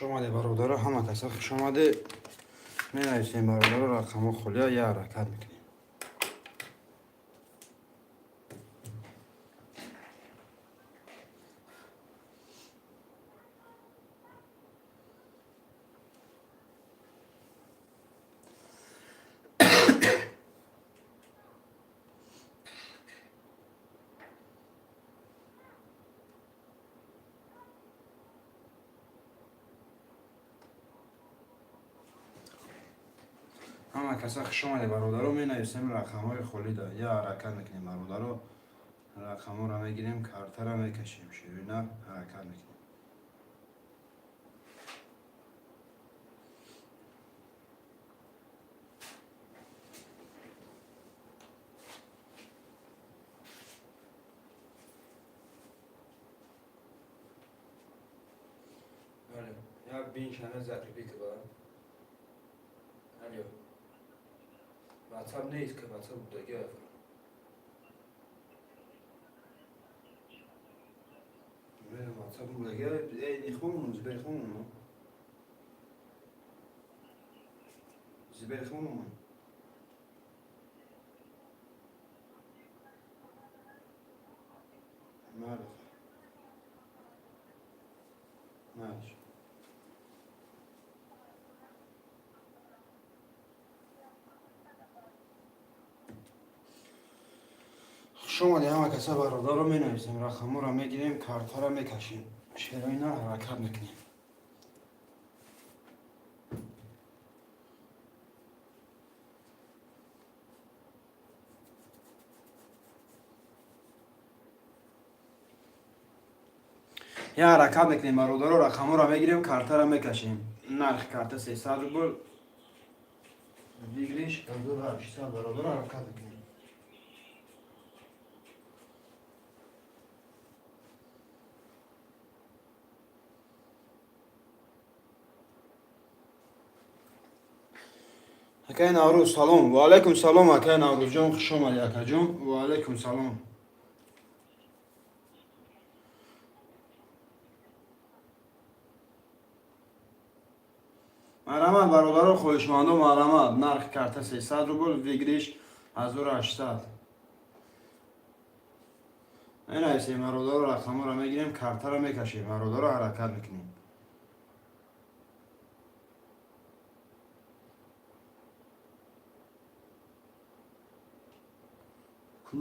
Хушомадед, бародаро, ҳама каса хушомадед. Менависем, бародаро, рақамҳо холия, я ҳаракат мекунем. Ҳама каса хушомадед, бародаро. Менависем рақамҳои холида, я ҳаракат мекунем, бародаро. Рақамҳоро мегирем, картара мекашем, ширина ҳаракат мекунем. Я биншана закрепить ба. Алло. WhatsApp нест, ки WhatsApp будаги. WhatsApp будаги. Эй, нихмон, зибер хмон. Зибер хмон. Маълиш. Маълиш. Хушомадед, ҳама каса, бародаро. Менависем рақамҳоро, мегирем, картаро мекашем, шероина ҳаракат мекунем. Я ҳаракат мекунем, бародаро. Рақамҳоро мегирем, картаро мекашем. Нархи карта 300 рубл, выигрыш 1800. Бародаро, ҳаракат мекунем. Акай Наврӯз, салом. Ва алайкум салом, акай Наврӯзҷон, хуш омадӣ, акаҷон. Ва алайкум салом. Марҳамат, бародаро, хоҳишмандо, марҳамат. Нархи карта 300 рубл, выигрыш 1800. Менависем, бародаро, рақамҳоро мегирем, картаро мекашем, бародаро, ҳаракат мекунем.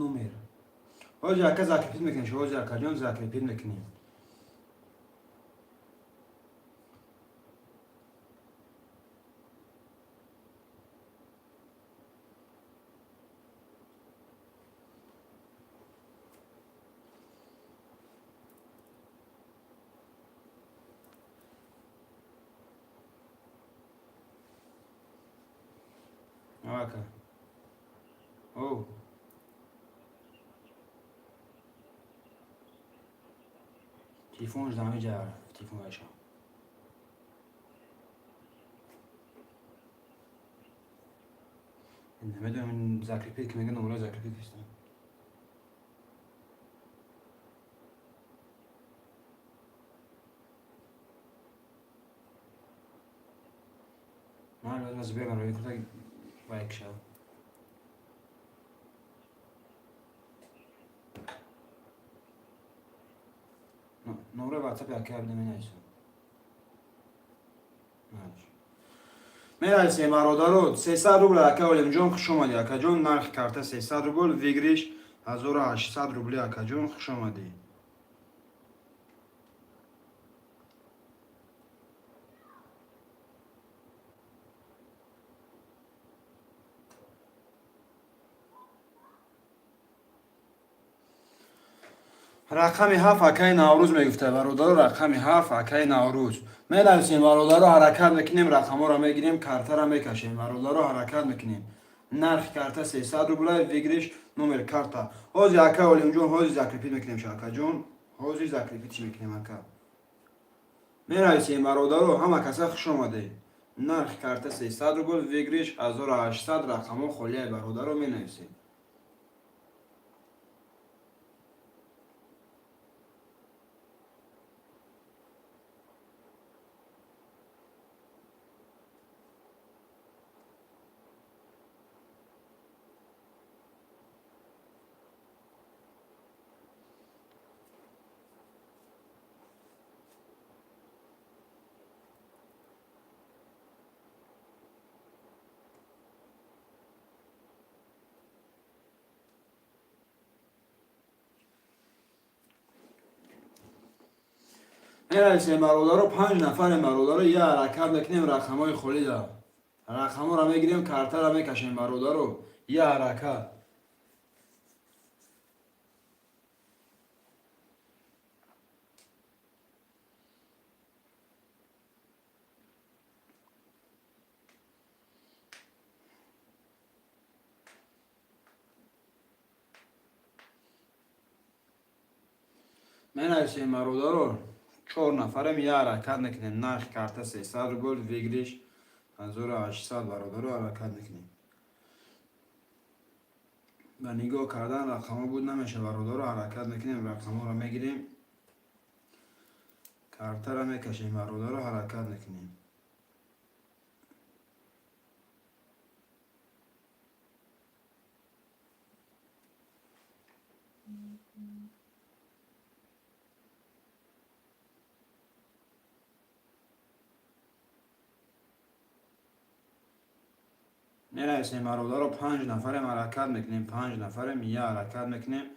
Номер ҳоҷи ака закрепить мекунем, ҳоҷи акаҷон, закрепить мекунем. Ака о телефонш дамиҷа, телефонашам. Намедонам, закрепить ки мега, номера закрепить кистам. Ман лозим аст бегам, рӯи курта вайк шав. Номраи ватсапи ака бида, менависам. Менависем, бародаро, 300 рубл. Ака Олимҷон, хуш омадӣ, акаҷон. Нархи карта 300 рубл, выигрыш 1800 рубли. Акаҷон, хуш омадӣ. Рақами 7, акаи Наврӯз мегуфта, бародаро. Рақами 7, акаи Наврӯз. Менависем, бародаро, ҳаракат мекунем, рақамҳоро мегирем, картаро мекашем, бародаро, ҳаракат мекунем. Нархи карта 300 рубла, выигрыш, номер карта. Ҳозир, ака Олимҷон, ҳозир закрепить мекунем, акаҷон, ҳозир закрепить мекунем, ака. Менависем, бародаро, ҳама каса хуш омадед. Нархи карта 300 рубл, выигрыш 1800. Рақамҳо холияи, бародаро, менависем. Мерасем, бародаро, панҷ нафарем, бародаро, я ҳаракат мекунем. Рақамҳои холида рақамҳоро мегирем, картаро мекашем, бародаро, я ҳаракат. Менависем, бародаро, чор нафарем, я ҳаракат мекунем. Нархи карта 300 рубл, выигрыш 1800, бародаро, ҳаракат мекунем. Ба нигоҳ кардан рақамҳо буд намеша, бародаро, ҳаракат мекунем, рақамҳоро мегирем, картаро мекашем, бародаро, ҳаракат мекунем. Мерасем, бародаро, панҷ нафарем, ҳаракат мекунем. Панҷ нафарем, я ҳаракат мекунем,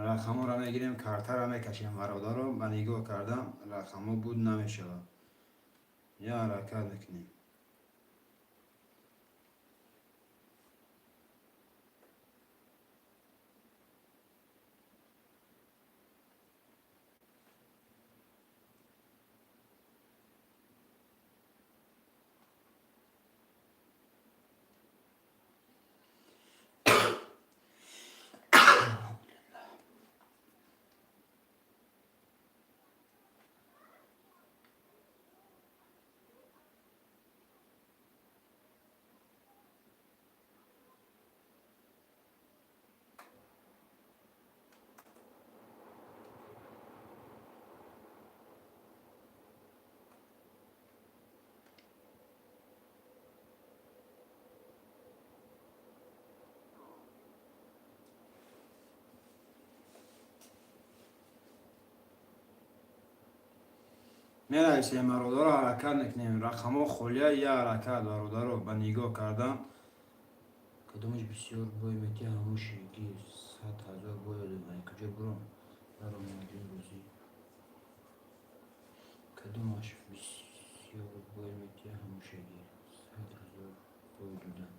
рақамҳоро мегирем, картаро мекашем, бародаро. Ба нигоҳ кардан рақамҳо буд намешавад, я ҳаракат мекунем. Мерасем, бародаро, ҳаракат мекунем. Рақамҳо холия, я ҳаракат, бародаро. Ба нигоҳ кардан кадомаш бисёр бой метиҳ, ҳамун шиги 100 000 бой додем. Куҷо буром баромадин бозӣ? Кадомаш бисёр бой метиҳ, ҳамун шиги 100 000 бой додам.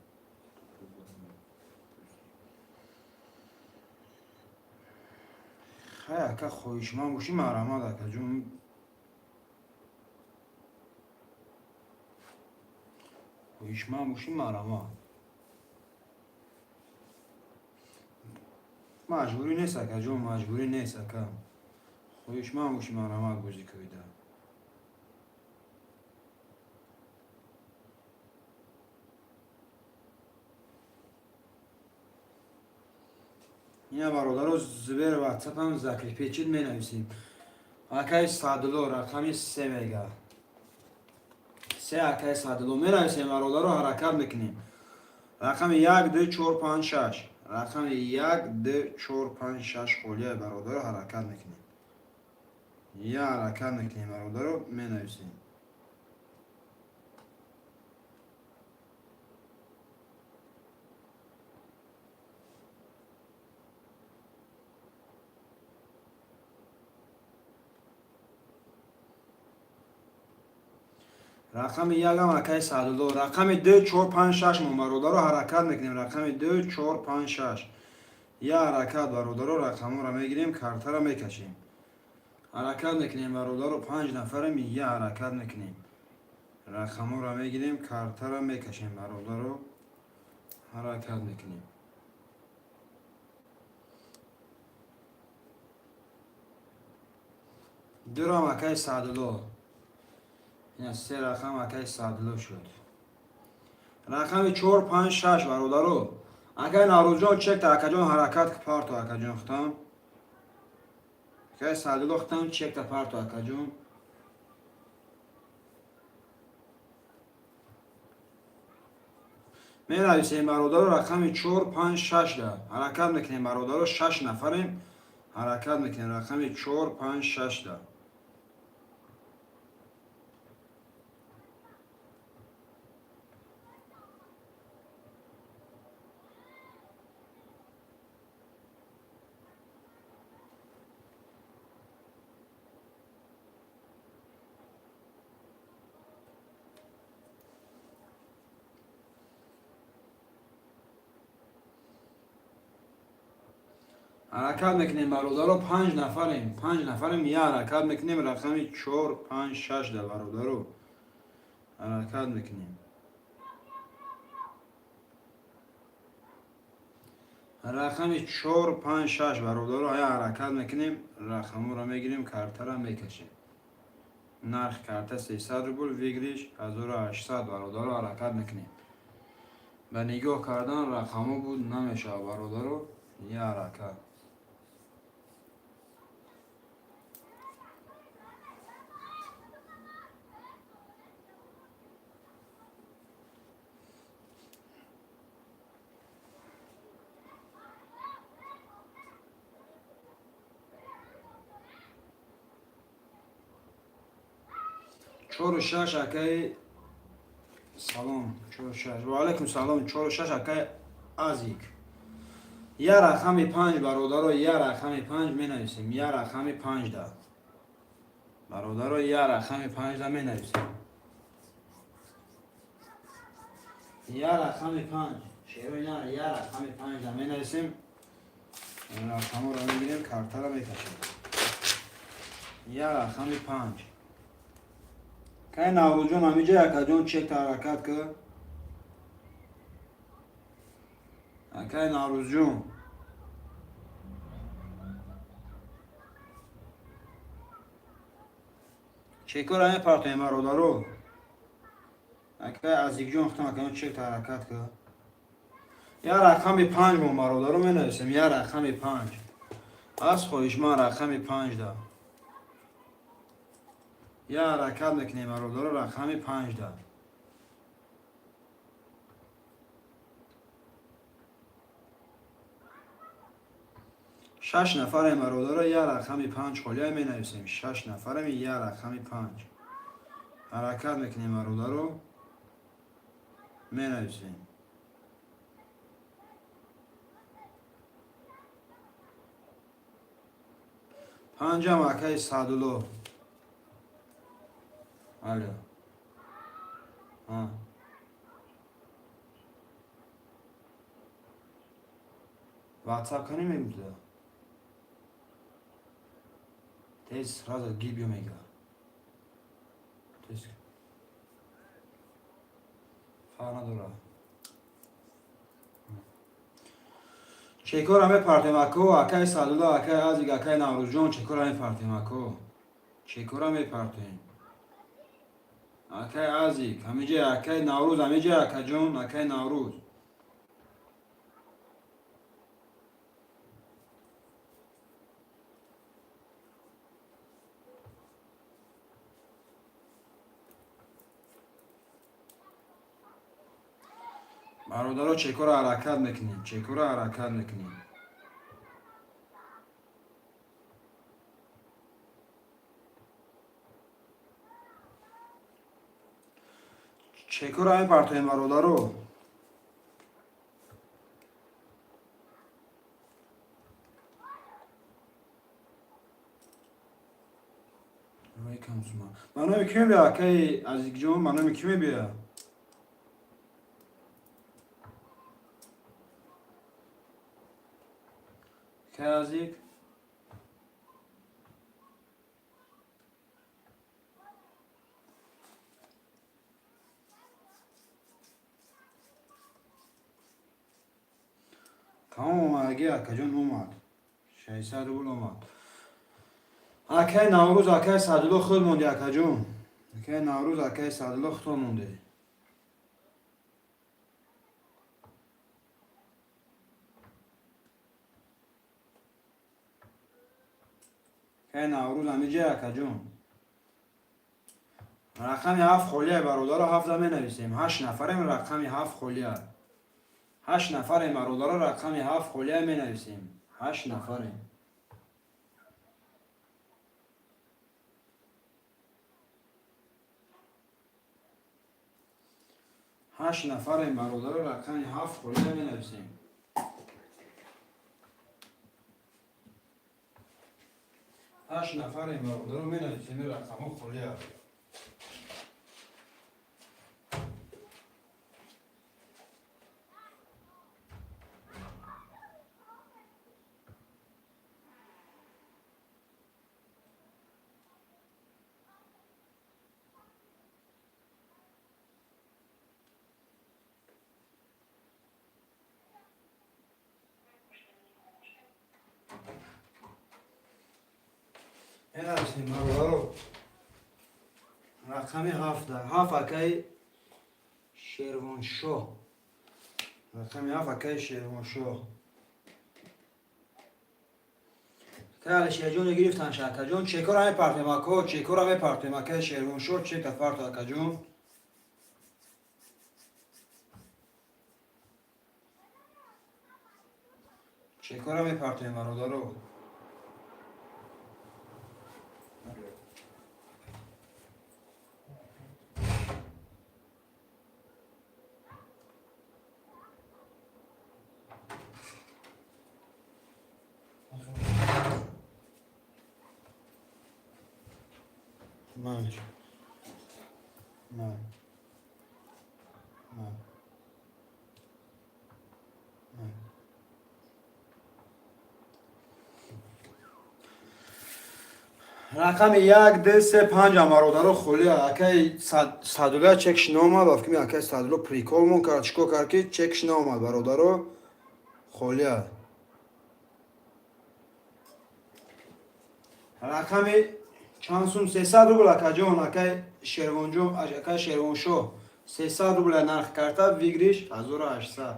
Хай, ака, хоҳишманд бошӣ, марҳамат, акаҷон. Хоҳишманд бошӣ, марҳамат, маҷбурӣ нест, акаҷон, маҷбурӣ нест, ака. Хоҳишманд бошӣ, марҳамат, бозӣ кӯида. Ина, бародаро, зибер ватсапам закрепить менависем. Акаи Садулло рақами се мега, се, акаи Садулло. Менависем, бародаро, ҳаракат мекунем. Рақами як, ду, чор, панҷ, шаш, рақами як, ду, чор, панҷ, шаш холия, бародаро, ҳаракат мекунем, я ҳаракат мекунем, бародаро, менависем. Рақами якам акаи Саъдулло, рақами ду, чор, панҷ, шаш мо, бародаро, ҳаракат мекунем. Рақами ду, чор, панҷ, шаш, я ҳаракат, бародаро, рақамҳоро мегирем, картаро мекашем. Ҳаракат мекунем, бародаро, панҷ нафарем, я ҳаракат мекунем, рақамҳоро мегирем, картаро мекашем, бародаро, ҳаракат мекунем. Дурам акаи Саъдулло. Ина, се рақам акаи Саъдулло шуд. Рақами чор, панҷ, шаш, бародаро. Акаи Наврӯзҷон, чекта, акаҷон, ҳаракат парто, акаҷон, хутам. Акаи Саъдулло, хутам, чекта парто, акаҷон. Менависем, бародаро, рақами чор, панҷ, шашда ҳаракат мекунем, бародаро, шаш нафарем, ҳаракат мекунем, рақами чор, панҷ, шашда. Ҳаракат мекунем, бародаро, панҷ нафарем, панҷ нафарем, я ҳаракат мекунем рақами чор, панҷ, шаш да, бародаро, ҳаракат мекунем. Рақами чор, панҷ, шаш, бародаро, я ҳаракат мекунем, рақаморо мегирем, картара мекашем. Нархи карта 300 рубл, выигрыш 1800, бародаро, ҳаракат мекунем. Ба нигоҳ кардан рақамҳо буд намешавад, бародаро, я ҳаракат. Чору шаш, акаи, салом, чору шаш. Ва алайкум салом, чору шаш, акаи Азик. Я рақами панҷ, бародаро, я рақами панҷ менависем, я рақами панҷ да. Бародаро, я рақами панҷ да менависем. Я рақами панҷ. Шерои на, я рақами панҷ да менависем. Рақаморо мегирем, картара мекашем. Я рақами панҷ. Кай Наврӯзҷон, ҳамиҷа, акаҷон, чекта ҳаракат ка. Акай Наврӯзҷон. Чекора мепартоем, бародаро. Акай Азикҷон, хутам, акаҷон, чекта ҳаракат ка. Я рақами панҷ мо, бародаро, менависем, я рақами панҷ. Аз хоҳишман рақами панҷ да. Я ҳаракат мекунем, бародаро, рақами панҷ да. Шаш нафарем, бародаро, я рақами панҷ холия менависем. Шаш нафарем, я рақами панҷ. Ҳаракат мекунем, бародаро, менависем. Панҷам, акаи Саъдулло. Алло. А. WhatsApp кани мегум туда. Тез сразу гибиё мега. Тез. Фарқ надора. Чекора мепартем, ако, акаи Саъдулло, акаи Азик, акаи Наврӯзҷон, чекора мепартем, ако. Чекора мепартем. Акаи Азик, ҳамиҷа, акаи Наврӯз, ҳамиҷа, акаҷон, акаи Наврӯз. Бародаро, чекора ҳаракат мекунем, чекора ҳаракат мекунем. Чекора мепартоем, бародаро. Ба номи кӣ мебия, акаи Азикҷон, ба номи кӣ мебия? Акаи Азик? Тамом омадаги, акаҷон, омад. 600 рубл омад. Акаи Наврӯз, акаи Саъдулло, худ монди, акаҷон. Акаи Наврӯз, акаи Саъдулло, худтон монде. Акаи Наврӯз ҳамиҷа, акаҷон. Рақами ҳафт холия, бародаро, ҳафта менависем. Ҳашт нафарем, рақами ҳафт холия. Ҳашт нафарем, бародаро, рақами ҳафт холия менависем. Ҳашт нафарем. Ҳашт нафарем, бародаро, рақами ҳафт холия менависем. Ҳашт нафарем, бародаро, менависем, рақамҳо холия. Менависем, бародаро, рақами ҳафта, ҳафт, акаи Шервоншоҳ. Рақами ҳафт, акаи Шервоншоҳ. Акаи Алишерҷоне гирифтан, акаҷон. Чекора мепартем, ако, чекора мепартем. Акаи Шервоншоҳ, чека парто, акаҷон. Чекора мепартем, бародаро. Маш. Ма. Ма. Ма. Рақами як, д, се, панҷ, бародаро, холия. Акаи Садулла чекш наомад. Ба фикри акаи Садулло прикол мон кард, чикор кард, ки чекш наомад, бародаро, холия. Рақами чанд сум? 300 рубл, акаҷон, акаи Шервонҷон, акаи Шервоншоҳ. 300 рубл нарх карта, выигрыш 1800.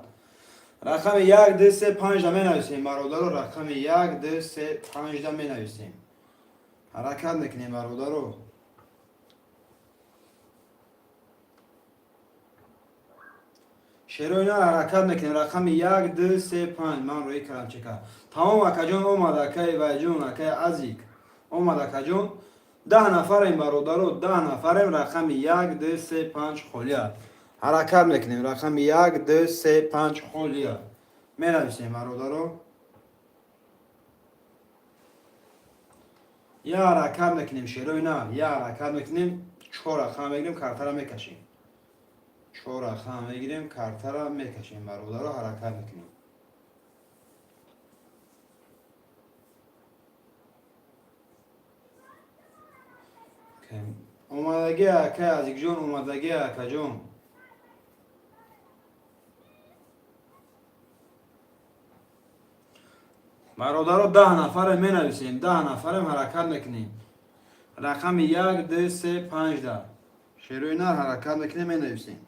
Рақами як, д, се, панҷда менависем, бародаро. Рақами як, д, се, панҷда менависем, ҳаракат мекунем, бародаро. Шерои нар, ҳаракат мекунем. Рақами як, д, се, панҷ. Ман рӯӣ кардам чека. Тамом, акаҷон, омад. Акаи Вайҷон, акаи Азик омад, акаҷон. 10 нафарем, бародаро, 10 нафарем. Рақами як, д, се, панҷ холия, ҳаракат мекунем. Рақами як, д, се, панҷ холия менависем, бародаро. Я ҳаракат мекунем, шерои нар, я ҳаракат мекунем. Чор рақам мегирем, картара мекашем. Чор рақам мегирем, картара мекашем, бародаро, ҳаракат мекунем. Омадагӣ, акай Азикҷон, омадагӣ, акаҷон. Бародаро, 10 нафаре менависем, 10 нафарем, ҳаракат мекунем. Рақами як, д, се, панҷда, шерои нар, ҳаракат мекунем, менависем.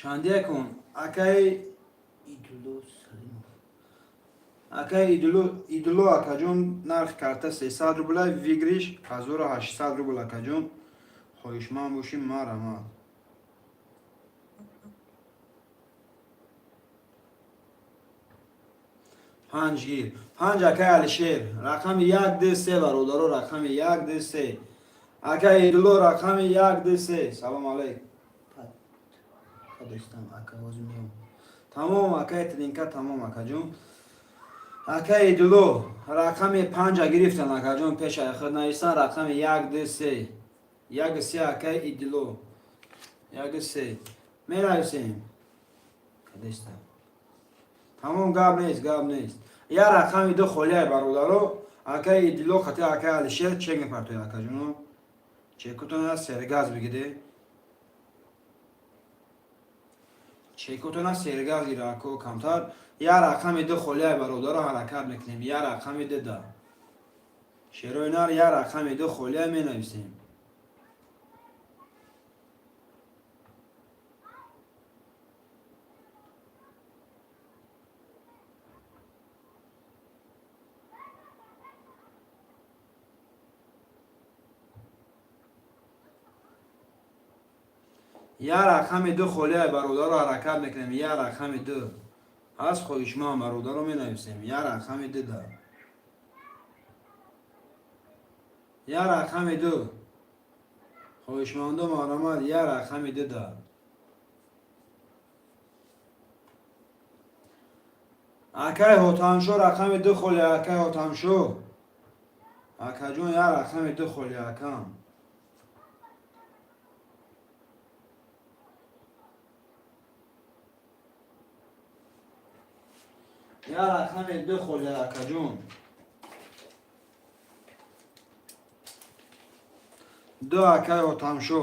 Чандия кун, акаи Идулло Салимов. Акаи Идуло, Идуло, акаҷон, нархи карта 300 рубла, выигрыш 1800 рубл. Акаҷон, хоҳишманд бошӣ, марҳамат. Панҷ гир, панҷ, акаи Алишер. Рақами як, д, се, бародаро, рақами як, д, се. Акаи Идуло, рақами як, д, се. Салом алейк. Дӯстам, ака, ҳозир меом. Тамом, акаи Тринка, тамом, акаҷон. Акаи Идуло, рақами панҷа гирифтан, акаҷон, пеша худ нависан. Рақами як, д, се, як, се, акаи Идуло, як, се менависем. Кадестам? Тамом, гап нест, гап нест. Я рақами ду холияй, бародаро. Акаи Идило хати акаи Алишер чек мепартояд, акаҷоно. Чекутона сергаз бигиде, чекутона сергаз гира, ако, камтар. Я рақами ду холияй, бародаро, ҳаракат мекунем. Я рақами ду да, шерои нар, я рақами ду холияй, менависем. Я рақами ду холияй, бародаро, ҳаракат мекунем. Я рақами ду ҳаст, хоҳишманд, бародаро, менависем. Я рақами ду да, я рақами ду, хоҳишмандо, марҳамат. Я рақами ду да, акай Ҳотамшо, рақами ду холи. Акай Ҳотамшо, акаҷон, я рақами ду холи, акам. Я рақами ду холи, акаҷон. Ду, акай Отамшо.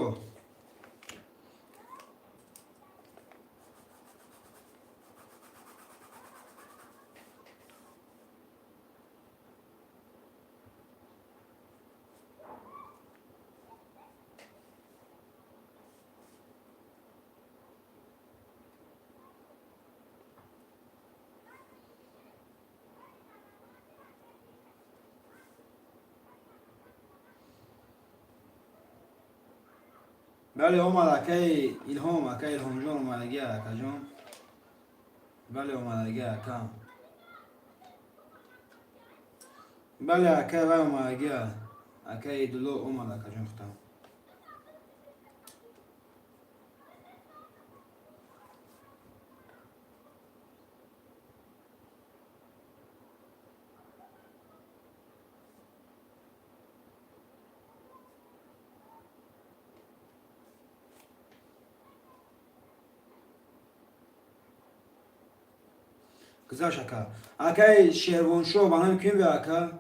Бале, омад акаи Илҳом, акаи Илҳомҷон омадагӣ, акаҷон. Бале, омадагӣ акам. Бале, акаи вай омадагӣ, акаи Идулло омад, акаҷон худам. Гузашт, ака. Акаи Шервоншо, ба номи ким бия, ака?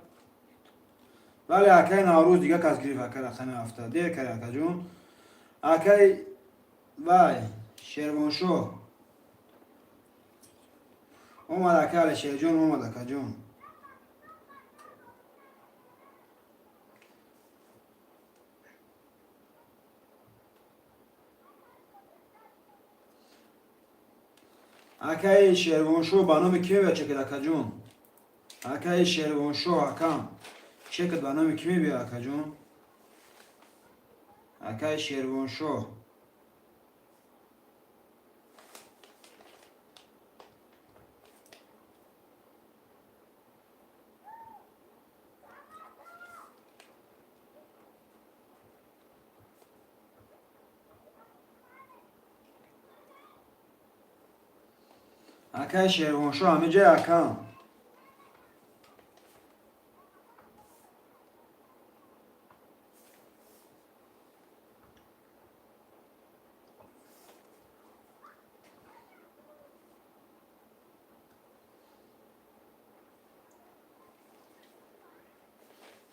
Бале, акаи Наврӯз, дига кас гирифт, ака, рақами ҳафта. Дер карди, акаҷон. Акаи вай Шервоншо омад, ака Алишерҷон омад, акаҷон. Акаи Шервоншо, ба номи ки мебиёд чекет, акаҷон? Акаи Шервоншо, акам, чекет ба номи ки мебиёд, акаҷон? Акаи Шервоншо. Акаи Шервоншо, ҳамиҷай, акам?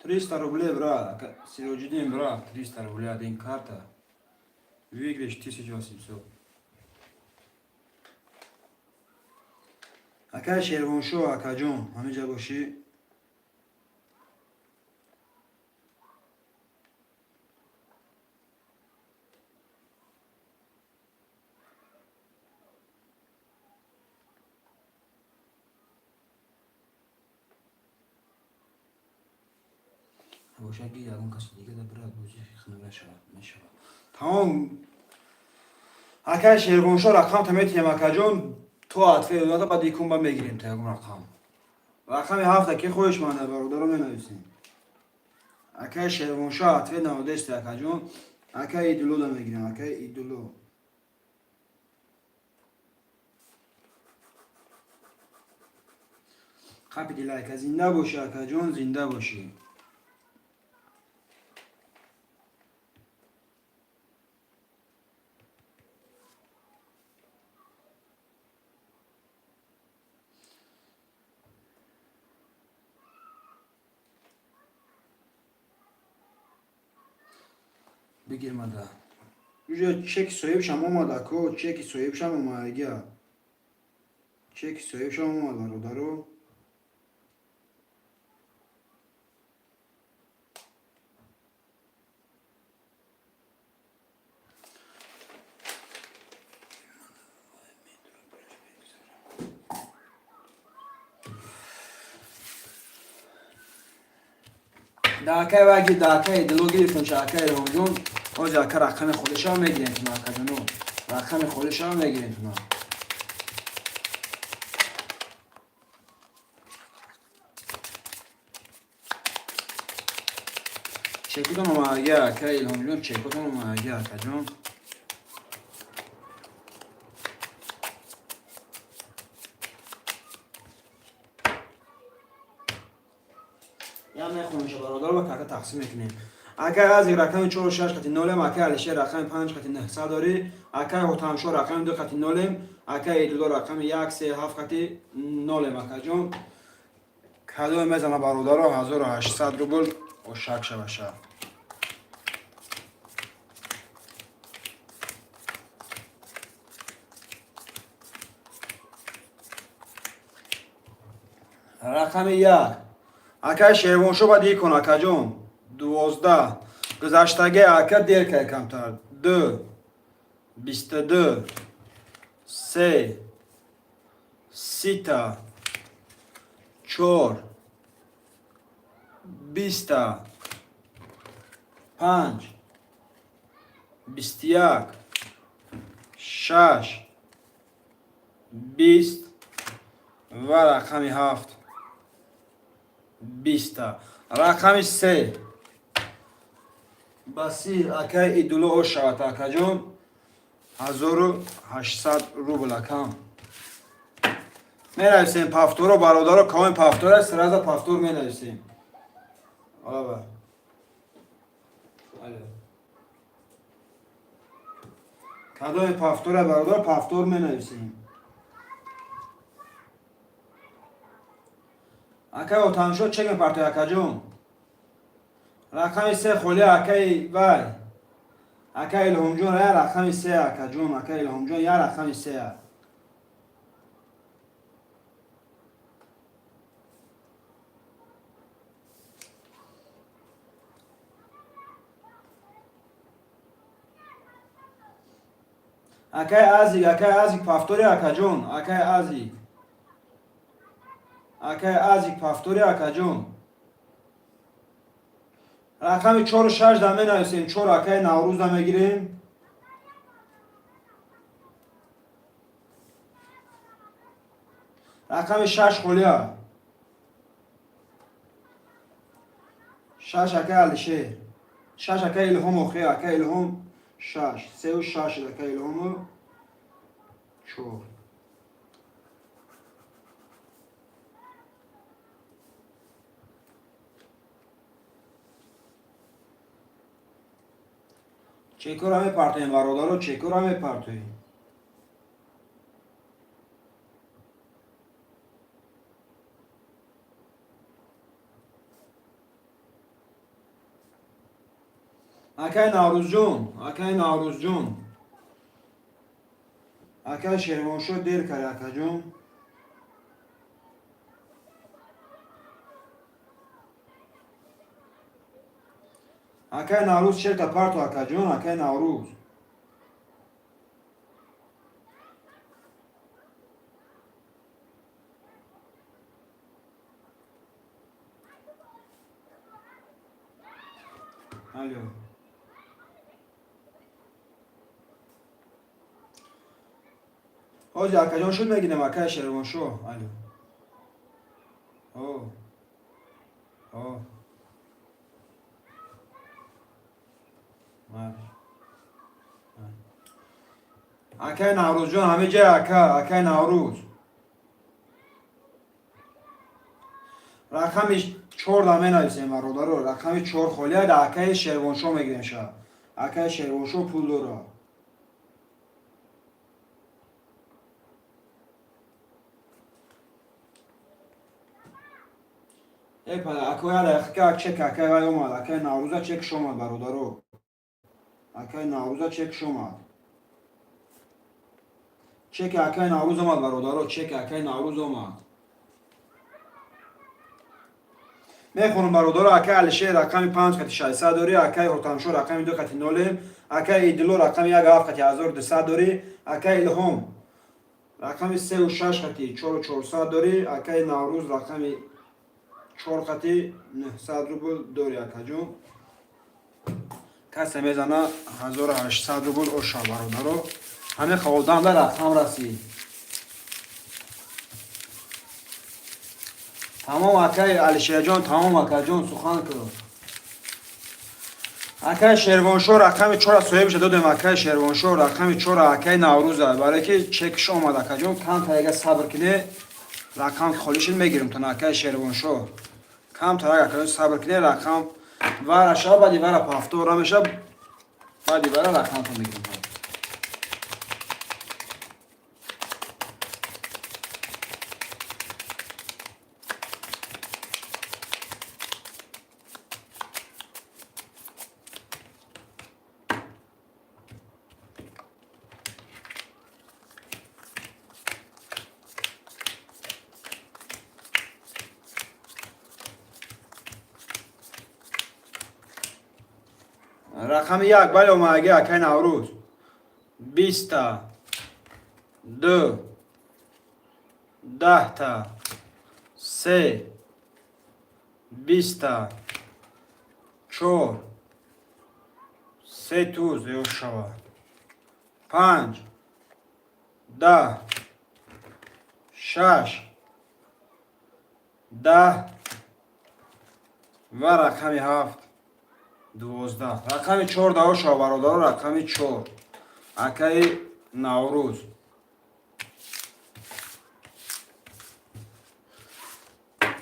300 рублей, брат. Сироҷиддин, брат, 300 рублей, один карта. Выиграешь 1800. Акаи Шервоншо, акаҷон, ҳамиҷа бошӣ? Бошад, ги ягон каси дига да, брат, бозӣ хунук нашавад, мешавад. Тамом, акаи Шервоншо, рақамта метиҳем, акаҷон, то ответ дода, баъд икунба мегирем та ягон рақам. Рақами ҳафта ки хоҳишманда, бародаро, менависем. Акаи Шервоншо, ответ наводести, акаҷон. Акаи Идулло да мегирем, акаи Идулло. Қапиди лайка. Зинда бошӣ, акаҷон, зинда бошӣ. Бигирмада уже чеки соҳибшам омада ко, чеки соҳибшам омадагия, чеки соҳибшам омад, бародаро. Даакай ваги, даакай дило гирифтон, чаакай Илҳомҷон. Ҳозир, ака, рақами холишам мегирем туна, акаҷоно, рақами холишам мегирем туна. Чекутон омадагия, ака Илҳомҷон, чекутон омадагия, акаҷон. Я мехонем, бародаро, ба карта тақсим мекунем. Акай Азик, рақами чору шаш қати нолем. Акай Алишер, рақами панҷ қати нҳсад дорӣ. Акай Ҳотамшо, рақами ду қати нолем. Акай Идулло, рақами як се ҳафт қати нолем. Акаҷон, кадоме мезана, бародаро, 1800 рубл ошак шаваша. Рақами як. Акай Шервоншо ба дӣ кун, акаҷон. 12. Гузаштаги ака дер кай камтар. Ду. 22. Се. 30-та. Чор. 20-та. Панҷ. 21. Шаш. 20 ва рақами ҳафт. 20-та. Рақами се. Басир акай Идулло ош шавад, акаҷон. 1800 рубл, акам. Менависем повторо, бародаро, кадоми повтора, сразу повтор менависем. Аба. Алло. Кадоми повтора, бародар, повтор менависем. Акай Отамшо чек мепартои, акаҷон. Рақами се холи, акаи вай. Акай Илҳомҷон, я рақами се, акаҷон, акай Илҳомҷон, я рақами се. Акай Азик, акай Азик, повтори, акаҷон, акай Азик. Акай Азик, повтори, акаҷон. Рақами чору шаш да менависем, чор акаи Наврӯз да мегирем. Рақами шаш холия. Шаш акаи Алишер. Шаш акаи Илҳом охе, акаи Илҳом шаш. Сеу шаш акаи Илҳому чор. Чекора мепартоем, бародаро, чекора мепартоем. Акай Наврӯзҷон, акай Наврӯзҷон. Акай Шервоншо дер кард, акаҷон. Акай Наврӯз чека парто, акаҷон, акай Наврӯз. Алло. Ҳозир акаҷон шуд мегирем, акай Шервоншо. Алло. О. О. Марш. Акай Наврӯзҷон, ҳаме ҷай ака, акай Наврӯз. Рақами чор да менависем, бародаро, рақами чор холия да акаи Шервоншо мегирем ша. Акаи Шервоншо пул дора. Э пада, акоя дақиқа чек акай вай омад, акаи Наврӯза чекш омад, бародаро. Акаи Наврӯза чекш омад. Чеки акаи Наврӯз омад, бародаро, чеки акаи Наврӯз омад. Мехонам, бародаро, акаи Алишер рақами панҷ қати 600 дорӣ, акаи Ҳотамшо рақами ду қати нолем, акаи Идило рақами як ҳафт қати 1200 дорӣ, акаи Илҳом рақами сеу шаш қати 4400 дорӣ, акаи Наврӯз рақами чор қати 900 рубл дорӣ, акаҷон. Касе мезана 1800 рубл оша, бародаро. Ҳамин хаводанда рақам расид. Тамом, акаи Алишерҷон, тамом, акаҷон, сухан кун. Акаи Шервоншо рақами чора соҳибша додем, акаи Шервоншо рақами чора акаи Наврӯза. Барое ки чекш омад, акаҷон, камтар сабр кине, рақам холишин мегирем тон, акаи Шервоншо. Камтар акаҷон сабр кине, рақам вара шава, баъди вара повтора меша, баъди вара рақамтон мегирем. Рақами як, бале, омадаги, акай Наврӯз. 20-та, ду, 10-та, се, 20-та, чор, се туз ё шава, панҷ, 10, шаш, 10 ва рақами ҳафт, 12. Рақами чор дао шава, бародаро, рақами чор, акаи Наврӯз.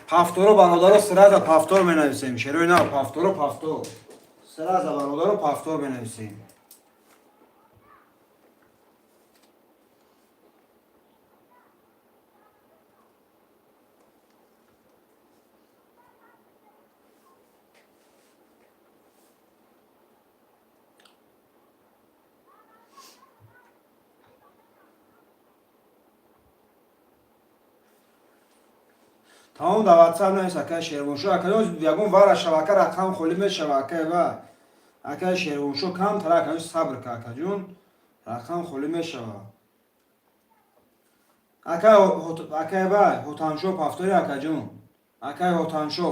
Повторо, бародаро, сразу повтор менависем. Шерои нав, повторо, повтор. Сразу, бародаро, повтор менависем. Тамом, дар ватсап навис, акай Шервоншо. Акай, ягон вара шава, ака, рақам холӣ мешава, акай ва акай Шервоншо, камтара, акай, сабр ка, акаҷон, рақам холӣ мешава. Акай, акай вай Ҳотамшо, повтори, акаҷон, акай Ҳотамшо.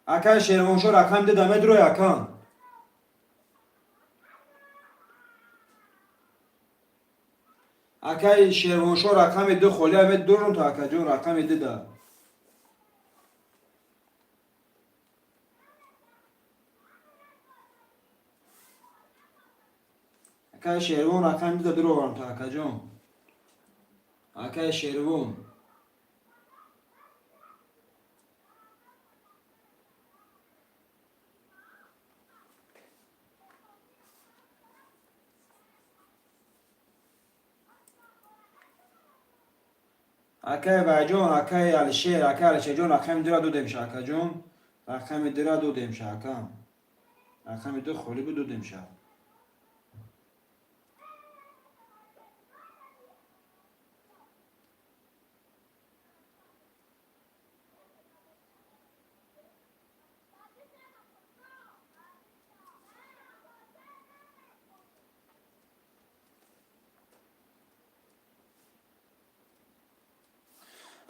Акай Шервоншо, рақам дида медурой, акам. Акай Шервоншо, рақами ду холия медурум то, акаҷон, рақами дуда. Акай Шервон, рақами дуда дуроварам то, акаҷон, акай Шервон. Акай Вайҷон, акай Алишер, акай Алишерҷон, рақами дура додемша, акаҷон, рақами дура додемша, акам, рақами ду холӣ буд, додемша.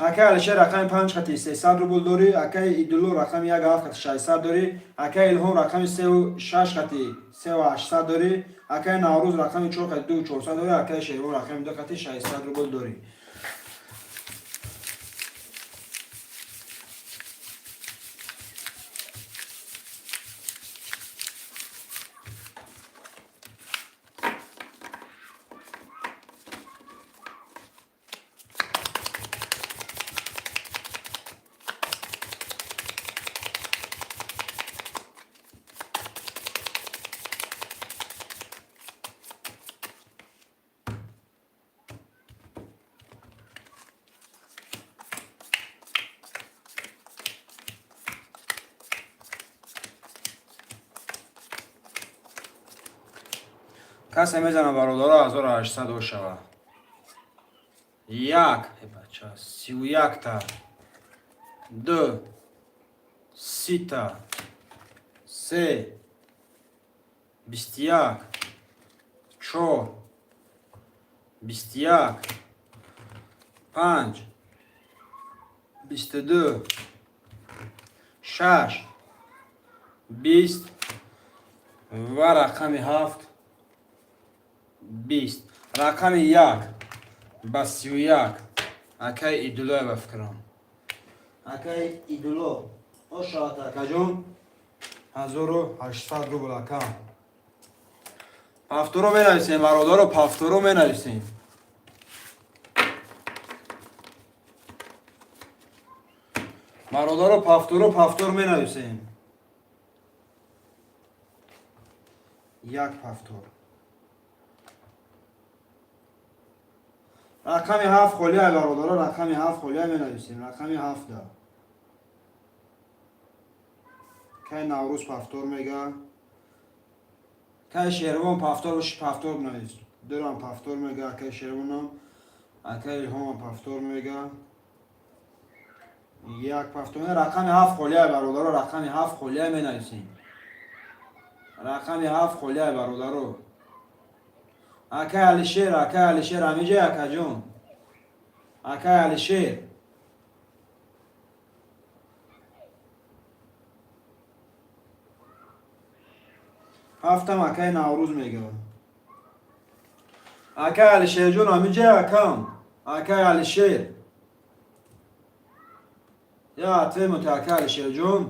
Акай Алишер, рақами панҷ хати 300 рубл дорӣ. Акай Идулло, рақами як ҳафт хати 600 дорӣ. Акай Илҳом, рақами сеу шаш хати 3800 дорӣ. Акай Наврӯз, рақами чор хати 2400 дорӣ. Акай Шервон, рақами ду хати 600 рубл дорӣ. Касе мезана, бародаро, 1800 шава. Як, бача, 31-та, ду, 30-та, се, 21, чор, 21, панҷ, 22, шаш, 20 ва рақами ҳафт, 20. Рақами як ба 31, акай Идуллоя, ба фикрам, акай Идулло ошавад. Акаҷон, 1800 рубл, ака. Повторо менависем, бародаро, повторо менависем. Бародаро, повторо, повтор менависем. Як повтор. Рақами ҳафт холия, бародаро, рақами ҳафт холия, менависем рақами ҳафта. Кай Наврӯз повтор мега, кай Шервон повтор боши, повтор бинавис. Дурам повтор мега, акай Шервонам, акай Илҳомам повтор мега. Як повтор. Рақами ҳафт холия, бародаро, рақами ҳафт холия, менависем. Рақами 7 холиай, бародаро. Акай Алишер, акай Алишер, амиҷай, акаҷон, акай Алишер. Ҳафтам акай Наврӯз мегӯяд. Акай Алишерҷон, амиҷай, акам, акай Алишер, я ответ, акай Алишерҷон.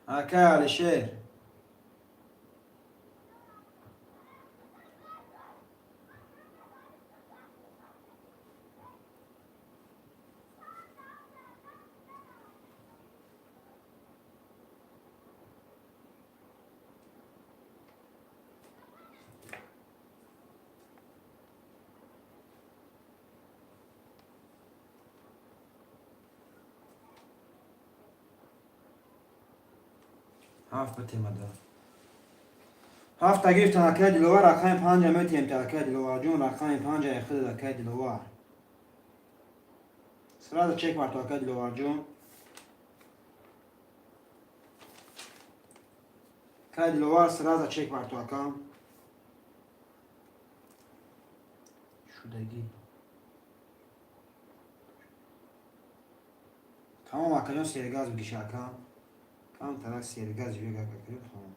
Акай Алишер, 7 битемада. 7-та гирифтан, акай Диловар. Рақами 5-а метиҳем та, акай Диловарҷон. Рақами 5-а худад, акай Диловар. Сразу чек барто, акай Диловарҷон. Акай Диловар, сразу чек барто, акам. Шудагӣ тамом, акаҷон. Сергаз бигиша, акам. Камтарак сергаз бега, акаҷон, тамом.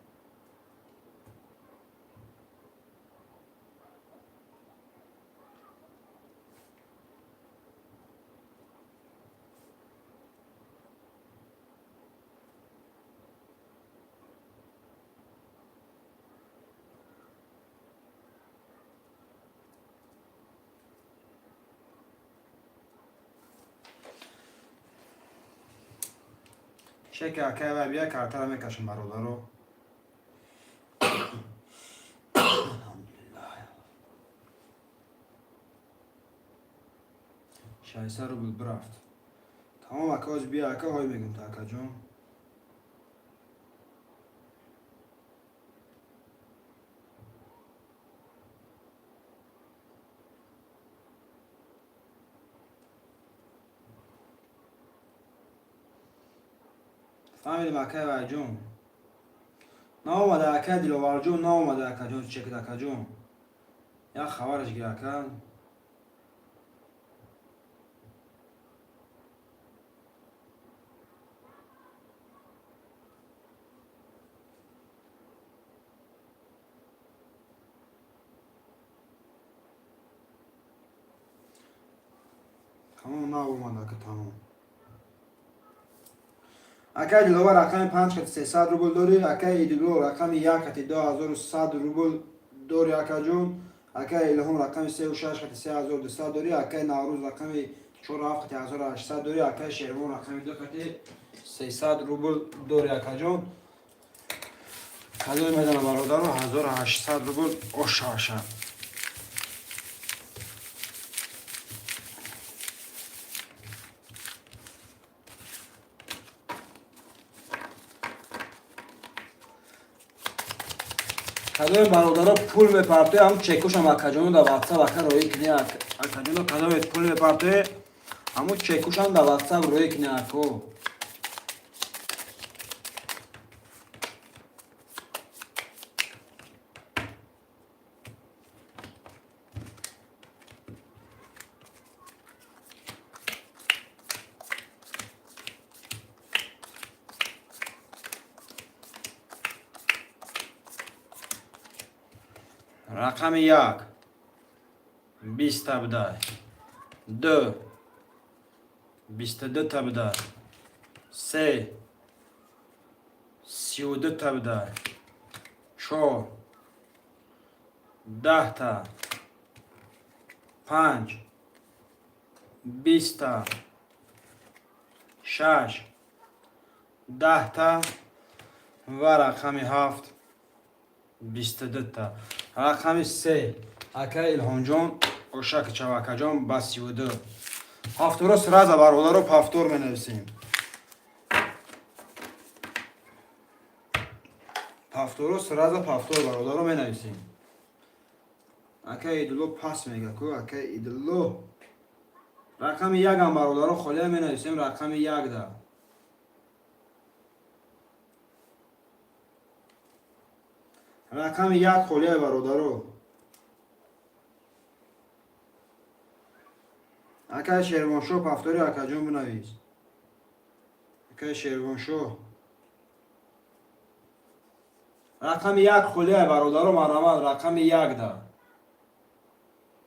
Чеки акай ва бия, картара мекашам, бародаро. Алҳамдулиллаҳ. 600 рубл бирафт. Тамом, ака, оз бия, ака, ҳой мегум та, акаҷон. Фаҳмидем, акай Вайҷон. Наомада, акай Диловарҷон, наомада, акаҷон, чекит, акаҷон. Як хабараш гир, ака. Тамом, наомада, ака, тамом. Акай Диловар, рақами 5 қати 300 рубл дорӣ. Акай Идило, рақами 1 қати 2100 рубл дорӣ, акаҷон. Акай Илҳом, рақами сеу шаш қати 3200 дорӣ. Акай Наврӯз, рақами чору ҳафт қати 1800 дорӣ. Акай Шервон, рақами 2 қати 300 рубл дорӣ, акаҷон. Кадоме медонам, бародаро, 1800 рубл ошаша. Кадоме, бародаро, пул мепартое, ҳам чекушам, акаҷоно, да ватсап, ака, роӣ кини, акаҷоно. Кадоме пул мепартое, ҳамун чекушам да ватсап роӣ кини, ако. Рақами 1 20-та будай, 2 22-та будай, 3 32-та будай, 4 10-та, 5 20-та, 6 10-та ва рақами 7 22-та. Рақами 3, акай Илҳомҷон, ошак чав, акаҷон, ба 32. Ҳафторо сразу, бародаро, повтор менависем. Повторо, сразу повтор, бародаро, менависем. Акай Идулло пас мега ку, акай Идулло. Рақами якам, бародаро, холия, менависем рақами якда. Рақами як холия, бародаро. Акай Шервоншоҳ, повтори, акаҷон, бинавис. Акай Шервоншоҳ, рақами як холия, бародаро, марҳамат, рақами якда.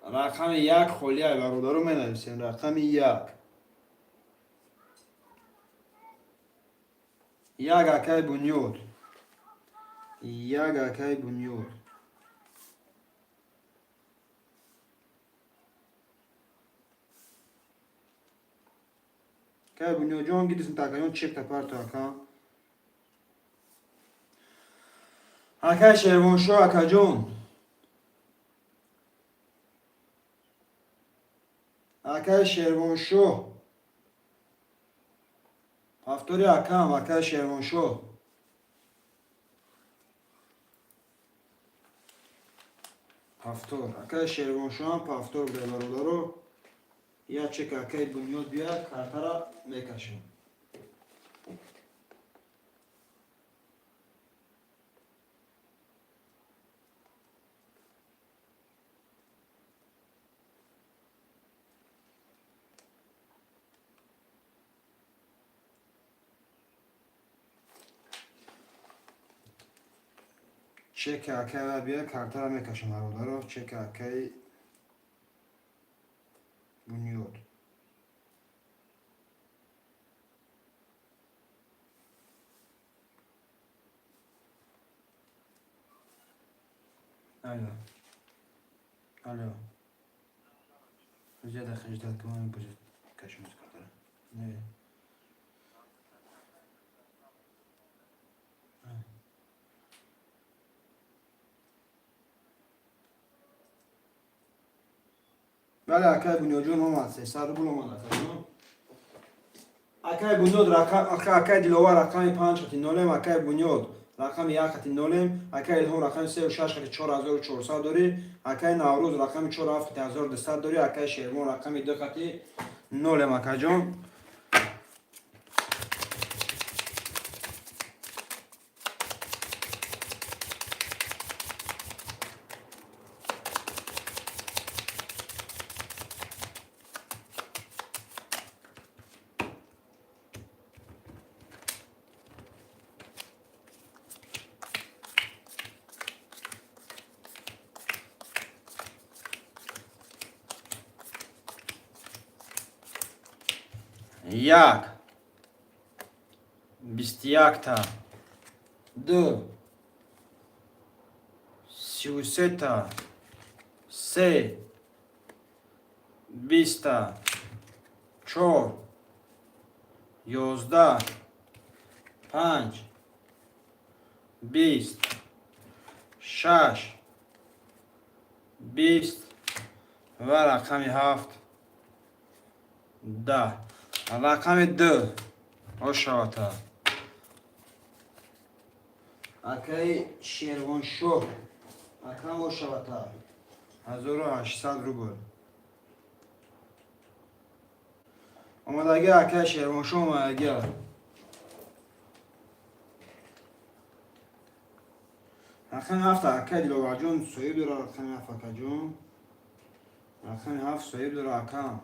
Рақами як холия, бародаро, менависем рақами як. Як, акай Бунёд, як, акай Бунёд. Акай Бунёдҷон, гидисм, такаён чекта парто, ака. Акай Шервоншоҳ, акаҷон, акай Шервоншоҳ, повтори, акам. Акай Шервоншоҳ, повтор. Акай Шервоншоҳам повтор буда, бародаро. Як чек акай Бунёд бия, картара мекашем. Чеки акай бия, картара мекашем, бародаро. Чеки акай Бунёд. Алло, алло. Я дақиқа ждать кунам, будет кашем картара. Не. Бале, акай Бунёдҷон, омад, 300 рубл омад, акаҷон. Акай Бунёд, акай Диловар, рақами панҷ хати нолем. Акай Бунёд, рақами як хати нолем. Акай Илҳом, рақами сеу шаш хати 4400 дорӣ. Акай Наврӯз, рақами чор ҳафт хати 1200 дорӣ. Акай Шервон, рақами ду хати нолем, акаҷон. Як, 21-та, ду, 33-та, се, 20-та, чор, 11, панҷ, 20, шаш, 20 ва рақами ҳафт, 10. Рақами ду ошавата, акаи Шервоншоҳ, акам, ошавата, 1800 рубл омадаги. Акаи Шервоншоҳ омадаги. Рақами ҳафт, акаи Диловарҷон соҳиб дора. Рақами ҳафт, акаҷон, рақами ҳафт соҳиб дора, акам.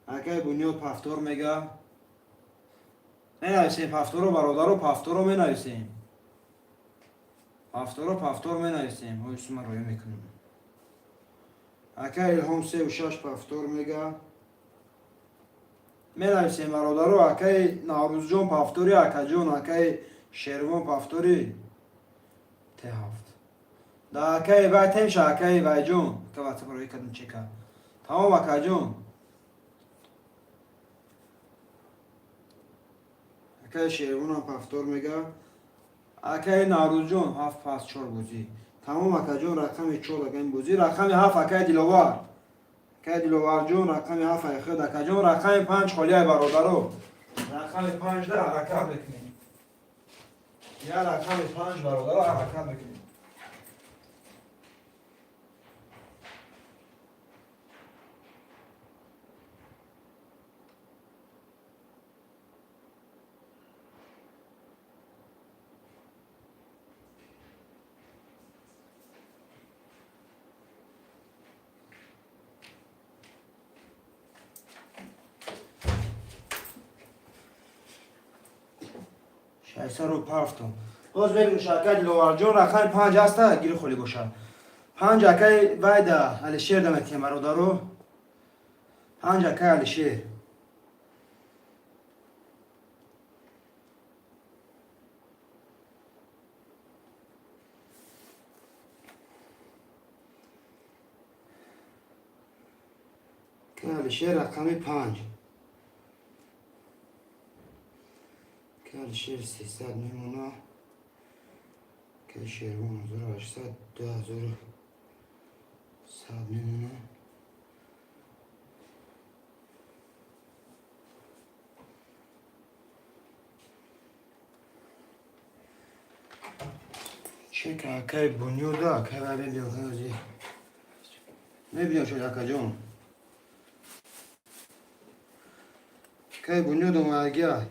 Акаи Бунёд повтор мега. Менависем повторо, бародаро, повторо менависем, повторо, повтор менависем. Ҳои, сума роя мекунем. Акаи Илҳом, сеу шаш повтор мега. Менависем, бародаро. Акаи Наврӯзҷон, повтори, акаҷон. Акаи Шервон, повтори. Т ҳафт да, акаи вай темша. Акаи вайҷон, ака, ватсап роя кардем чека. Тамом, акаҷон. Акаи Шервонам повтор мега. Акаи Наврӯзҷон, ҳафт пас чор бозӣ. Тамом, акаҷон, рақами чор акаи бозӣ. Рақами ҳафт, акаи Диловар, акаи Диловарҷон, рақами ҳафт айхед, акаҷон. Рақами панҷ холияй, бародаро. Рақами панҷда ҳаракат мекунем. Я рақами панҷ, бародаро, ҳаракат мекунем. 600 рубл пафтум. Боз мегӯш, акай Диловарҷон, рақами 5 ҳаста, гири холӣ бошад. 5 акай вайда Алишер да метиҳем, бародаро. 5 акай Алишер. Акай Алишер рақами 5. Акай Алишер 300 мемона. Акай Шервон 1800, 2100 мемона. Чек акай Бунёда, акай вай мебиён ҳози. Мебиён шуд, акаҷон. Акай Бунёд омадагия.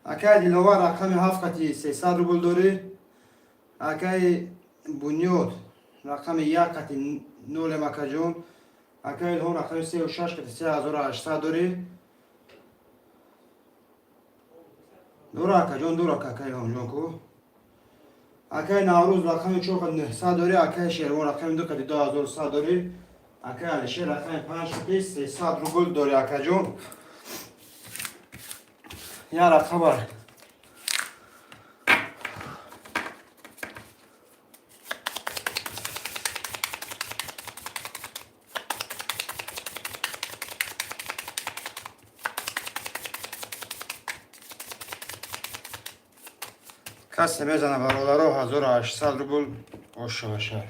Акай Диловар рақами 7 қати 300 рубл дорӣ. Акай Бунёд рақами 1 қати нолем, акаҷон. Акай Илҳом рақами сеу шаш қати 3800 дорӣ. Дура, акаҷон, дура, акай Илҳомҷон ку. Акай Наврӯз рақами 4 қати 900 дорӣ. Акай Шервон рақами 2 қати 2100 дорӣ. Акай Алишер рақами 5 қати 300 рубл дорӣ, акаҷон. Я рақама. Касе мезана, бародаро, 1800 рубл ошаваша.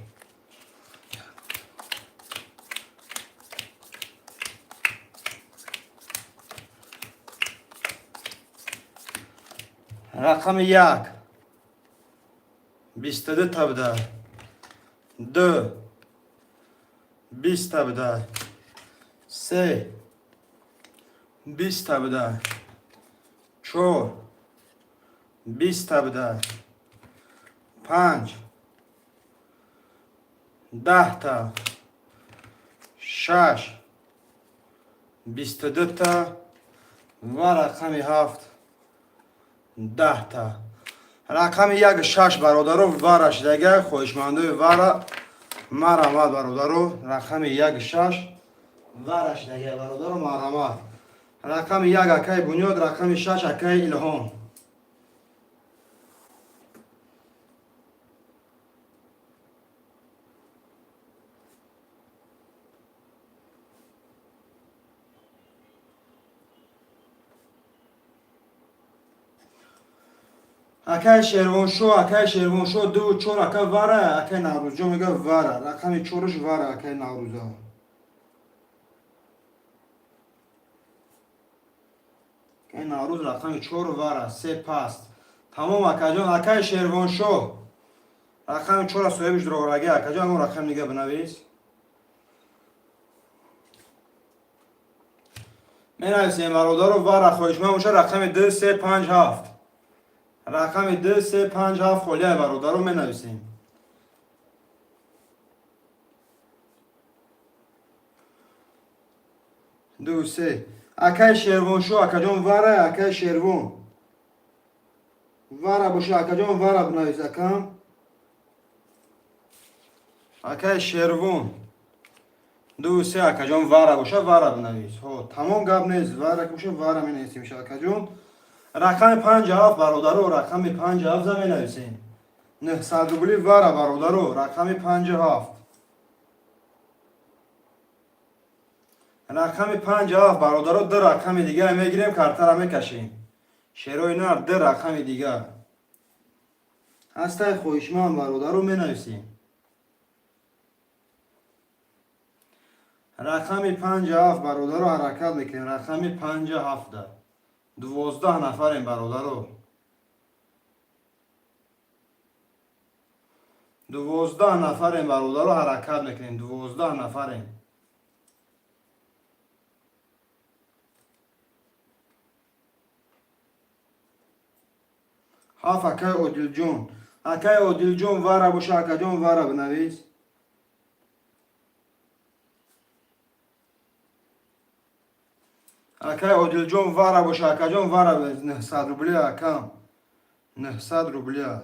Рақами 1 22 та буда, 2 20 та буда, 3 20 та буда, 4 20 та буда, 5 10 та, 6 22 та ва рақами 7 10 та. Рақами 1 6, бародаро, вара шидага. Хоҳишмандои вара, марҳамат, бародаро. Рақами 1 6 вара шидага, бародаро, марҳамат. Рақами 1 акаи Бунёд, рақами 6 акаи Илҳом. Акаи Шервоншо, акаи Шервоншо, 2 4, ака, вара. Акаи Наврӯзҷон мега, вара, рақами 4-ш вара, акаи Наврӯза. Акаи Наврӯз рақами 4 вара, се паст. Тамом, акаҷон. Акаи Шервоншо рақами 4-а соҳибиш дуроворагӣ, акаҷон, ҳамон рақами дига бинавис. Менависем, бародаро, вара хоҳишманд боша, рақами 2 3 5 7, рақами 2 3 5 7 холия, бародаро, менависем. 2 3, акаи Шервоншо, акаҷон, вара. Акаи Шервон, вара боша, акаҷон, вара бинавис, акам. Акаи Шервон, 2 3, акаҷон, вара боша, вара бинавис. Ҳо, тамом, гап нест. Вара боша, вара менависем, акаҷон. Рақами 5 7, бародаро, рақами 5 7 за менависем. 900 рубли вара, бародаро, рақами 5 7, рақами 5 7, бародаро. Ду рақами дигар мегирем, картара мекашем. Шерои нар, ду рақами дигар ҳастай, хоҳишманд, бародаро, менависем. Рақами 5 7, бародаро, ҳаракат мекунем. Рақами 5 7-да 12 нафарем, бародаро, 12 нафарем, бародаро, ҳаракат мекунем, 12 нафарем. 7, акаи Одилҷон. Акаи Одилҷон, вара боша, акаҷон, вара бинавис. Акай Одилҷон, вара боша, акаҷон, вара 900 рубля, акам, 900 рубля.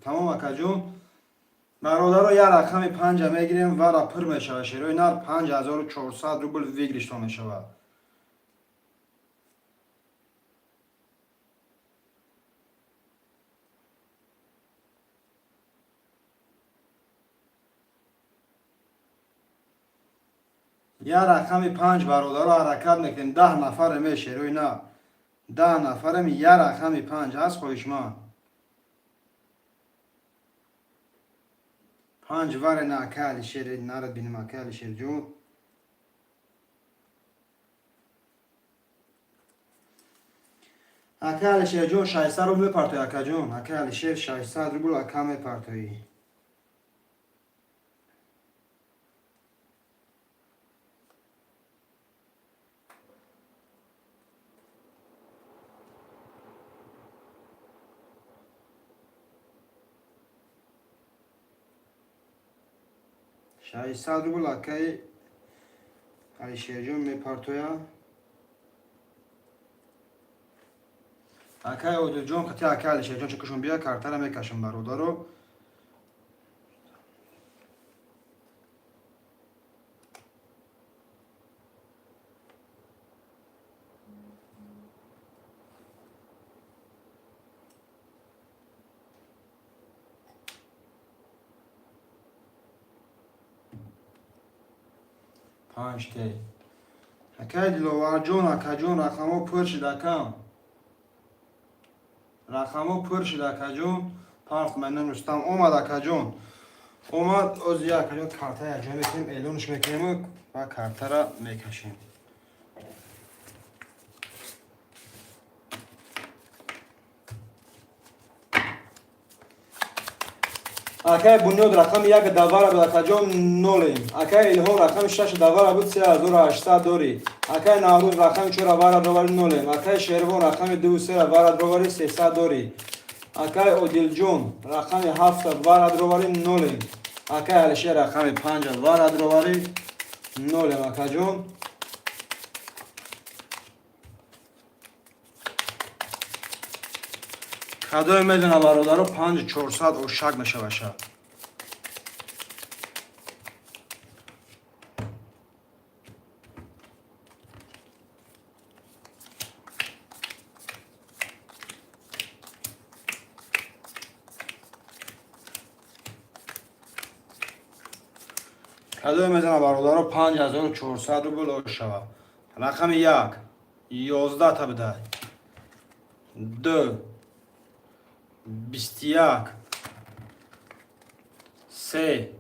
Тамом, акаҷон. Бародаро, як рақами панҷа мегирем, вара пур мешавад. Шерои нар 5400 рубл выигрыш то мешавад. Як рақами панҷ, бародаро, ҳаракат мекунем. 10 нафарем, е шерои нар, 10 нафарем. Як рақами панҷ аст, хоҳишманд. Панҷ варе на, ака Алишер, нарад бинем, ака Алишерҷон. Ака Алишерҷон, 600 рубл мепартоӣ, акаҷон. Ака Алишер, 600 рубл, ака, мепартоӣ. 600 рубл акаи Алишерҷон мепартоя. Акаи Одилҷон қати акаи Алишерҷон чекушон бия, картара мекашам, бародаро. Панҷте, акаи Диловарҷон. Акаҷон, рақамҳо пур шид, акам, рақамҳо пур шид, акаҷон. Парт майнан Рустам омад, акаҷон, омад. Ози акаҷон карта якҷоя мекунем, эълонш мекунему ва картара мекашем. Акаи Бунёд, рақами як давара буд, акаҷон, нолем. Акаи Илҳом, рақами шаш давара буд, 3800 дорӣ. Акаи Наврӯз, рақами чора вара доварӣ, нолем. Акаи Шервон, рақами дуву сера вара доварӣ, 300 дорӣ. Акаи Одилҷон, рақами ҳафта вара доварӣ, нолем. Акаи Алишер, рақами панҷа вара доварӣ, нолем, акаҷон. Кадое медона, бародаро, 5400 ошак мешаваша. Кадое мезана, бародаро, 5400 рубл ош шава. Рақами як 11 та бидай, ду 21, се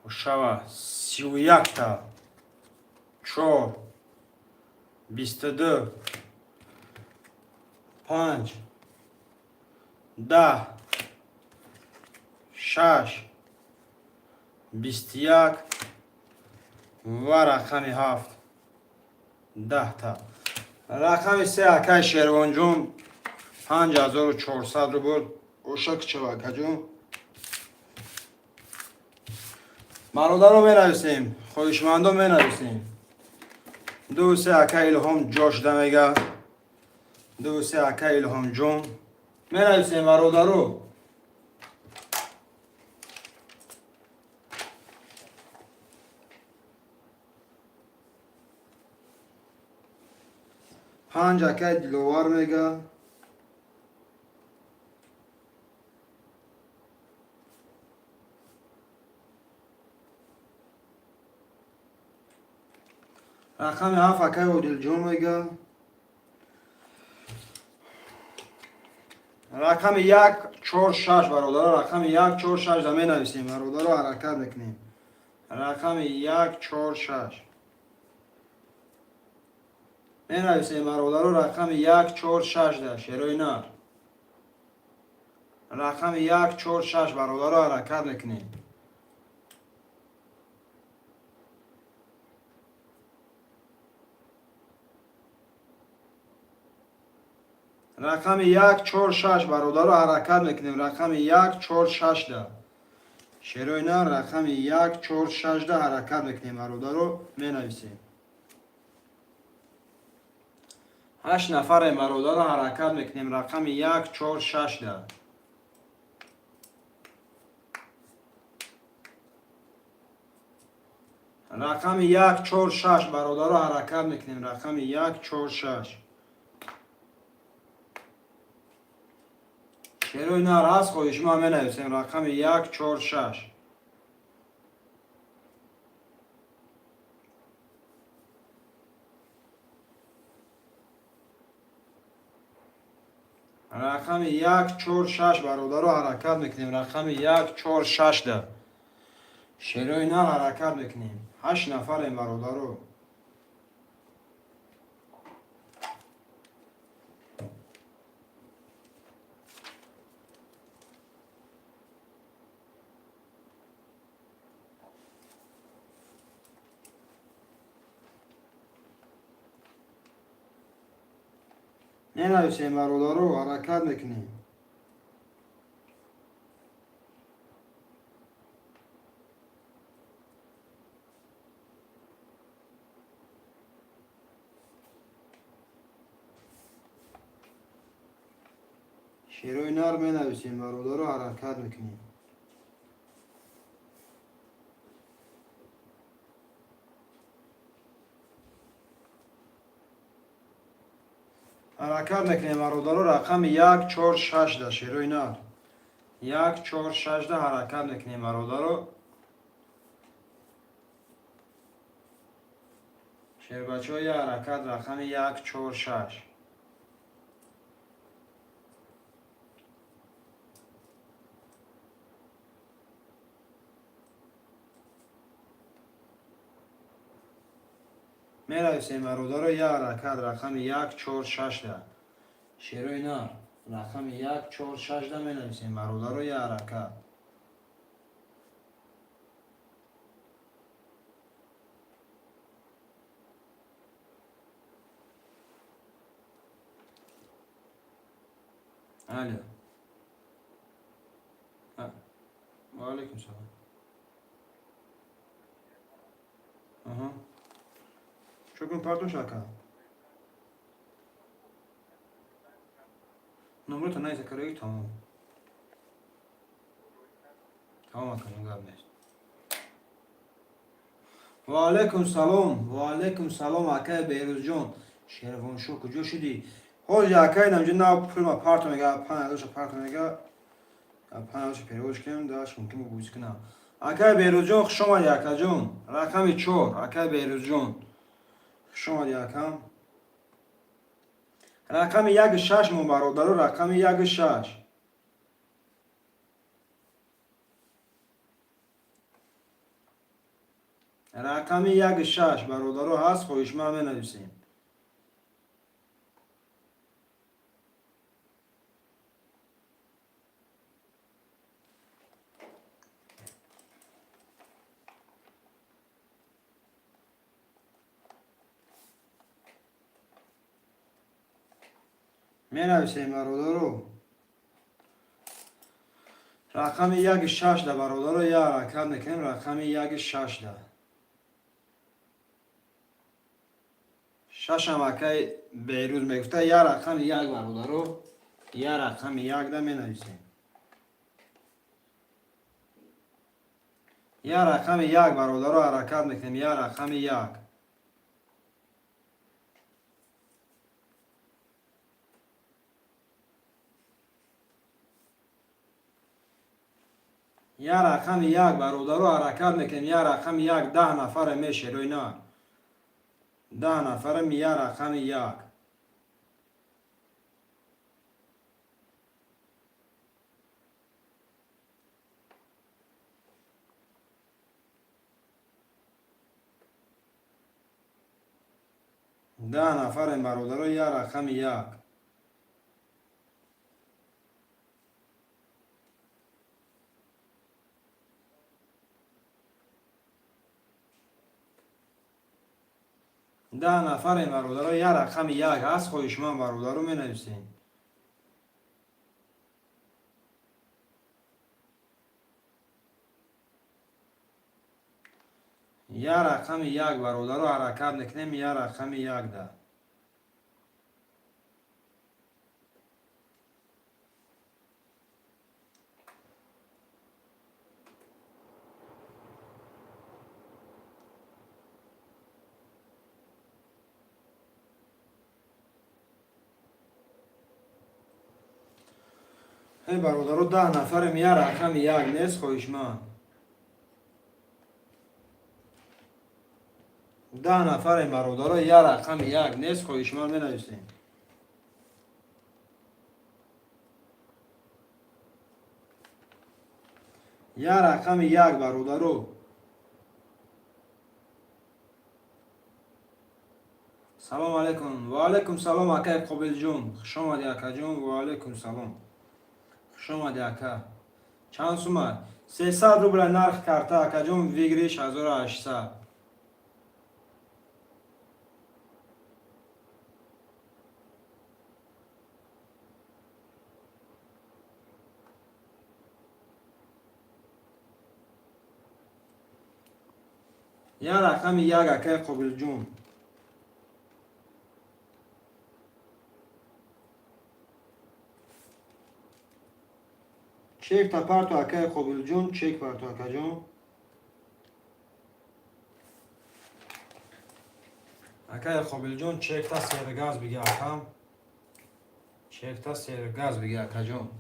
шава 31 та, чор 22, панҷ 10, шаш 21 ва рақами ҳафт 10 та. Рақами се, акай Шервонҷон, 5400 рубл ошак чава, акаҷон. Бародаро, менависем, хоҳишмандо, менависем. Ду се, ака Илҳом ҷо шуда мега. Ду се, ака Илҳомҷон, менависем, бародаро. Панҷ, акаи Диловар мега. Рақами ҳафт, акаи Одилҷон мега. Рақами як чор шаш, бародаро, рақами як чор шаш да менависем, бародаро, ҳаракат мекунем. Рақами як чор шаш менависем, бародаро. Рақами як чор шаш да, шерои нар, рақами як чор шаш, бародаро, ҳаракат мекунем. Рақами як, чор, шаш, бародаро, ҳаракат мекунем. Рақами як, чор, шашда. Шерои нар, рақами як, чор, шашда ҳаракат мекунем, бародаро, менависем. Ҳашт нафарем, бародаро, ҳаракат мекунем. Рақами як, чор, шашда. Рақами як, чор, шаш, бародаро, ҳаракат мекунем. Рақами як, чор, шаш. Шерои нар ҳаст, хоҳишма, менависем. Рақами як, чор, шаш. Рақами як, чор, шаш, бародаро, ҳаракат мекунем. Рақами як, чор, шашда. Шерои нар ҳаракат мекунем. Ҳашт нафарем, бародаро. Менависем, бародаро, ҳаракат мекунем. Шерои нар менависем, бародаро, ҳаракат мекунем. Ҳаракат мекунем, бародаро, рақами як, чор, шашда. Шерои нар, як, чор, шашда ҳаракат мекунем, бародаро. Шербачаҳо, я ҳаракат, рақами як, чор, шаш. Мерависем, бародаро, як ҳаракат, рақами як, чор, шашда. Шерои нар, рақами як, чор, шашда менависем, бародаро, як ҳаракат. Алло, ва алайкум салом. Аҳа, чӯ кун, партош, ака. Номрота найса караги. Тамом, тамом, ака, гап нест. Ва алайкум салом, ва алайкум салом, акай Беҳрӯзҷон. Шервоншо, куҷо шудӣ? Ҳозир, акай, намҷо нав пулма парто мега, 5000-ша парто мега, 5000-ша перевод кунем, даш мумкин бузӣ кунам. Акай Беҳрӯзҷон, хуш омадӣ, акаҷон. Рақами чор, акай Беҳрӯзҷон, хуш омадӣ, акам. Рақами яку шаш мо, бародаро, рақами яку шаш. Рақами яку шаш, бародаро, ҳаст, хоҳишманд, менависем. Менависем, бародаро, рақами яки шашда. Бародаро, як ҳаракат мекунем, рақами яки шашда. Шашам акай Берӯз мегуфта. Як рақами як, бародаро, як рақами якда менависем. Як рақами як, бародаро, ҳаракат мекунем. Як рақами як. Як рақами як, бародаро, ҳаракат мекунем. Як рақами як. 10 нафаре мешерой на, 10 нафарем. Як рақами як. 10 нафарем, бародаро, як рақами як. 10 нафарем, бародаро, як рақами як ҳаст, хоҳишманд, бародаро, менависем. Я рақами як, бародаро, ҳаракат мекунем, я рақами як да. Эй, бародаро, 10 нафарем, я рақами як нест, хоҳишманд. 10 нафарем, бародаро, я рақами як нест, хоҳишманд, менависем. Я рақами як, бародаро. Салом алейкум. Ва алейкум салом, акай Қобилҷон. Хушомадӣ, акаҷон. Ва алейкум салом. Хушомадӣ, ака. Чанд сума? 300 рубля нарх карта, акаҷон, выигрыш 1800. Я рақами як, акай Қобилҷон. Чек та парту, акай Қобилҷон, чек парту, акаҷон. Акай Қобилҷон, чекта сергаз бига, акам. Чекта сергаз бига, акаҷон.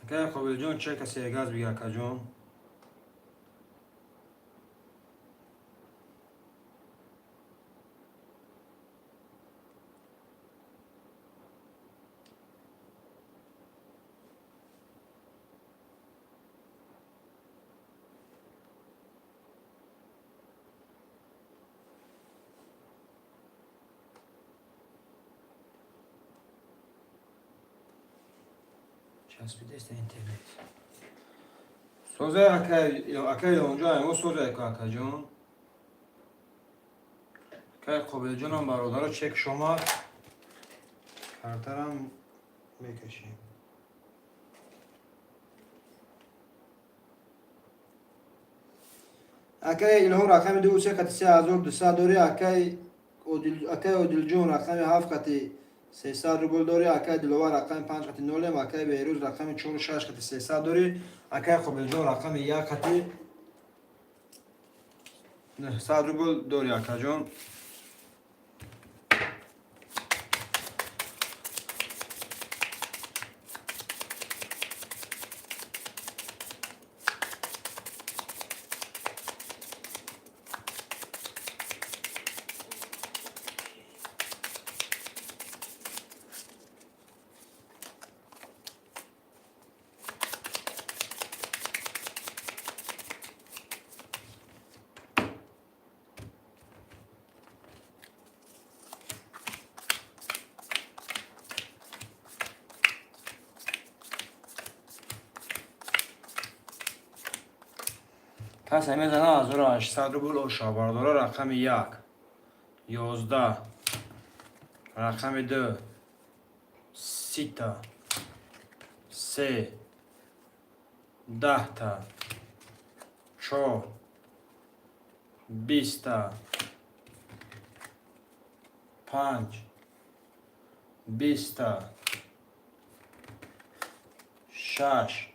Акай Қобилҷон, чека сергаз бига, акаҷон. Часпидеста интернет. Созе, акай, онҷо мо созе, акаҷон. Акай Қобилҷонам, бародаро, чек шомад. Картарам мекашем. Акай Илҳом, рақами ду се қати 3200 дорӣ, акай Одилҷон, рақами ҳафт қати 300 рубл дорӣ, акай Диловар, рақами панҷ қати нолем, акай Беҳрӯз, рақами чору шаш қати 300 дорӣ, акай Қобилҷон, рақами як қати 900 рубл дорӣ, акаҷон. Пас мезана 1800 рубл оша, бародаро. Рақами як, 11, рақами ду, 30-та, се, 10-та, чор, 20-та, панҷ, 20-та, шаш,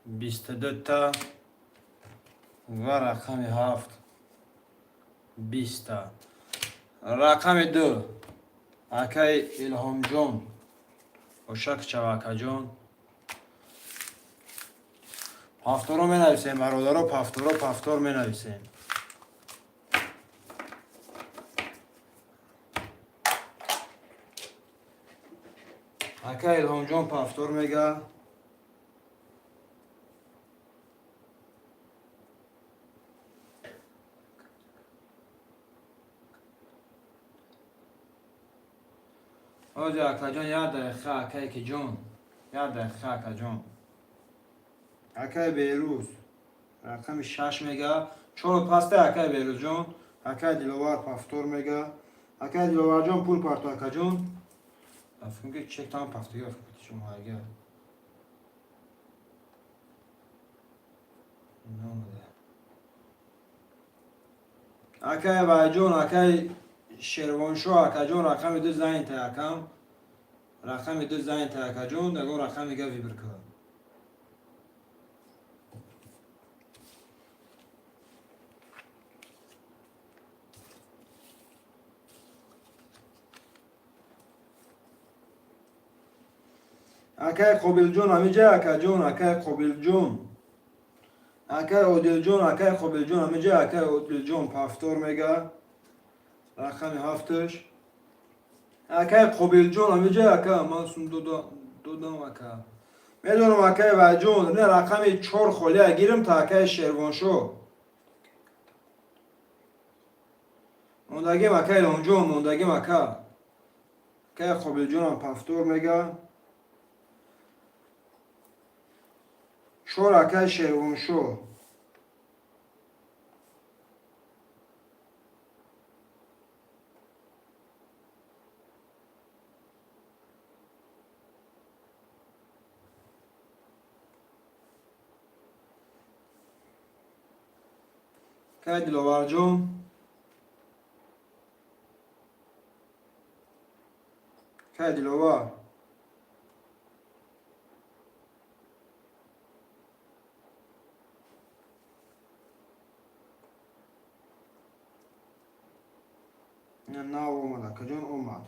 22-та ва рақами ҳафт, 20-та. Рақами ду, акаи Илҳомҷон, ошак чав, акаҷон. Повторо менависем, бародаро, повторо, повтор менависем. Ака Илҳомҷон повтор мега. Ҳоҷи акаҷон, як дақиқа, акае ки ҷон, як дақиқа, акаҷон. Акай Берӯз рақами 6 мега, чору паста, акай Берӯзҷон. Акай Диловар повтор мега. Акай Диловарҷон, пул парто, акаҷон. Фикр ки чек там пафтига шумо агар наомада. Акай Вайҷон, акай Шервоншо, акаҷон, рақами 2 занята, акам. Рақами 2 занята, акаҷон, ягон рақами га выбор кун. Акай Қобилҷон ҳамиҷа, акаҷон, акай Қобилҷон. Акай Одилҷон, акай Қобилҷон ҳамиҷа, акай Одилҷон повтор мега. Рақами 7-ш. Акай Қобилҷон ҳамиҷа, ака, ман сум додам, ака. Медонам, акай Вайҷон, не, рақами 4 холия гирим та, акай Шервоншо. Мондагим, акай Илҳомҷон, мондагим, ака. Акай Қобилҷонам повтор мега. 4, акай Шервоншо. Акай Диловарҷон. Акай Диловар. Нав омад, акаҷон, омад.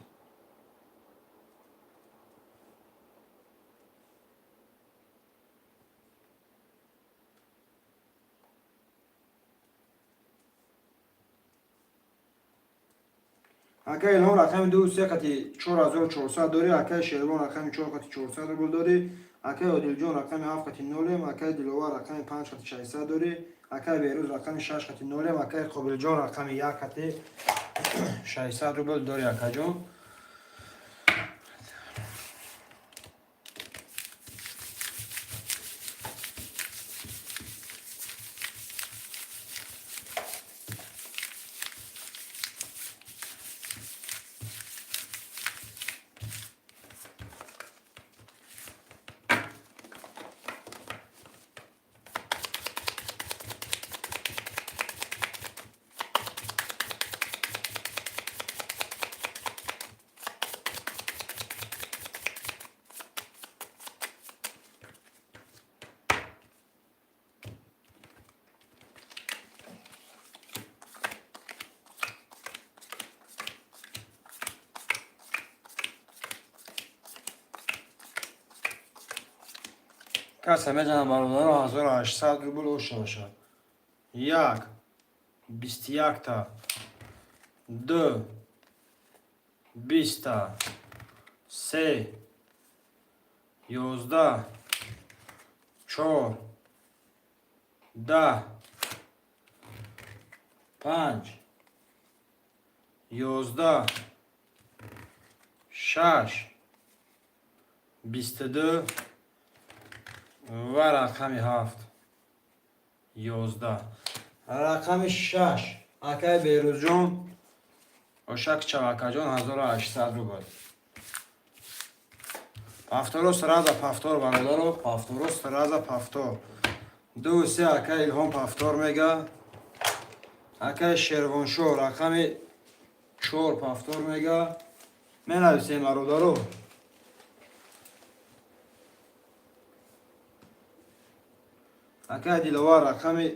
Акай Илҳом рақами 2 се қати 4400 дорӣ, акай Шервон рақами 4 қати 400 рубл дорӣ, акай Одилҷон рақами 7 қати нолем, акай Диловар рақами 5 қати 600 дорӣ, акай Берӯз рақами 6 қати нолем, акай Қобилҷон рақами 1 қати 600 рубл дорӣ, акаҷон. Каса мезанам, бародаро, 1800 рубл оша бошад. Як, 21-та, ду, 20-та, се, 11, чор, 10, панҷ, 11, шаш, 22 ва рақами 7, 11. Рақами 6, акай Берӯзҷон, ошак чавакаҷон, 1800 рубл. Повторо сразу повтор, бародаро, повторо сразу повтор. Ду, се, акай Илҳом повтор мега. Акай Шервоншо рақами 4 повтор мега. Менависем, бародаро. Акай Диловар рақами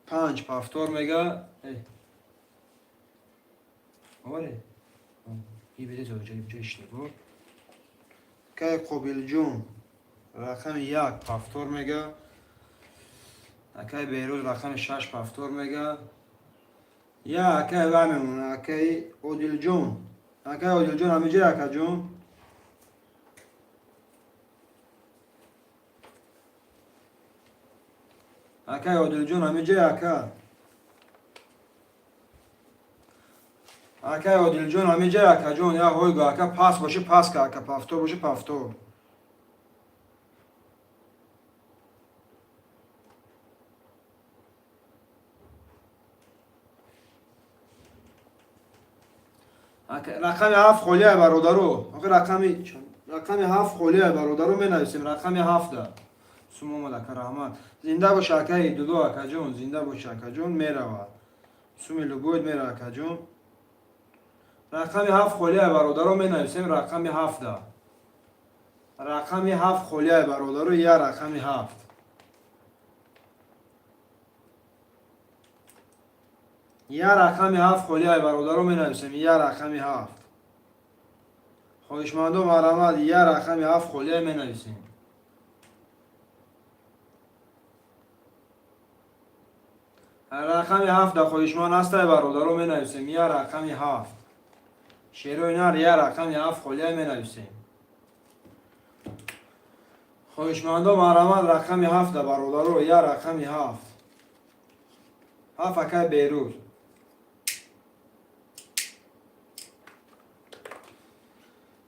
5 повтор мега. Оре. И биде ҷои шнебо. Акай Қобилҷон рақами 1 повтор мега. Акай Берӯз рақами 6 повтор мега. Я акай вай мемона, акай Одилҷон. Акай Одилҷон ҳамиҷа, акаҷон. Акай Одилҷон ҳамиҷа, ака. Акай Одилҷон ҳамиҷа, акаҷон, я ҳойго, ака, пас боши, пас ка, ака, повтор боши, повтор. Рақами 7 холия, бародаро. Охи, рақами 7 холия, бародаро, менависем рақами 7-да. Сум омад, ака, раҳмат. Зинда бош, акаи Дудо, акаҷон, зинда бош, акаҷон, меравад. Суми любой мера, акаҷон. Рақами 7 холия, бародаро, менависем рақами 7-да. Рақами 7 холия, бародаро, я рақами 7. Я рақами 7 холия, бародаро, менависем я рақами 7. Хоҳишмандо, марҳамат, я рақами 7 холия менависем. Рақами 7-да хоҳишманд ҳастай, бародаро, менависем я рақами 7. Шерои нар, я рақами 7 холия менависем. Хоҳишмандо, марҳамат, рақами 7-да, бародаро, я рақами 7. 7, акай Берӯз.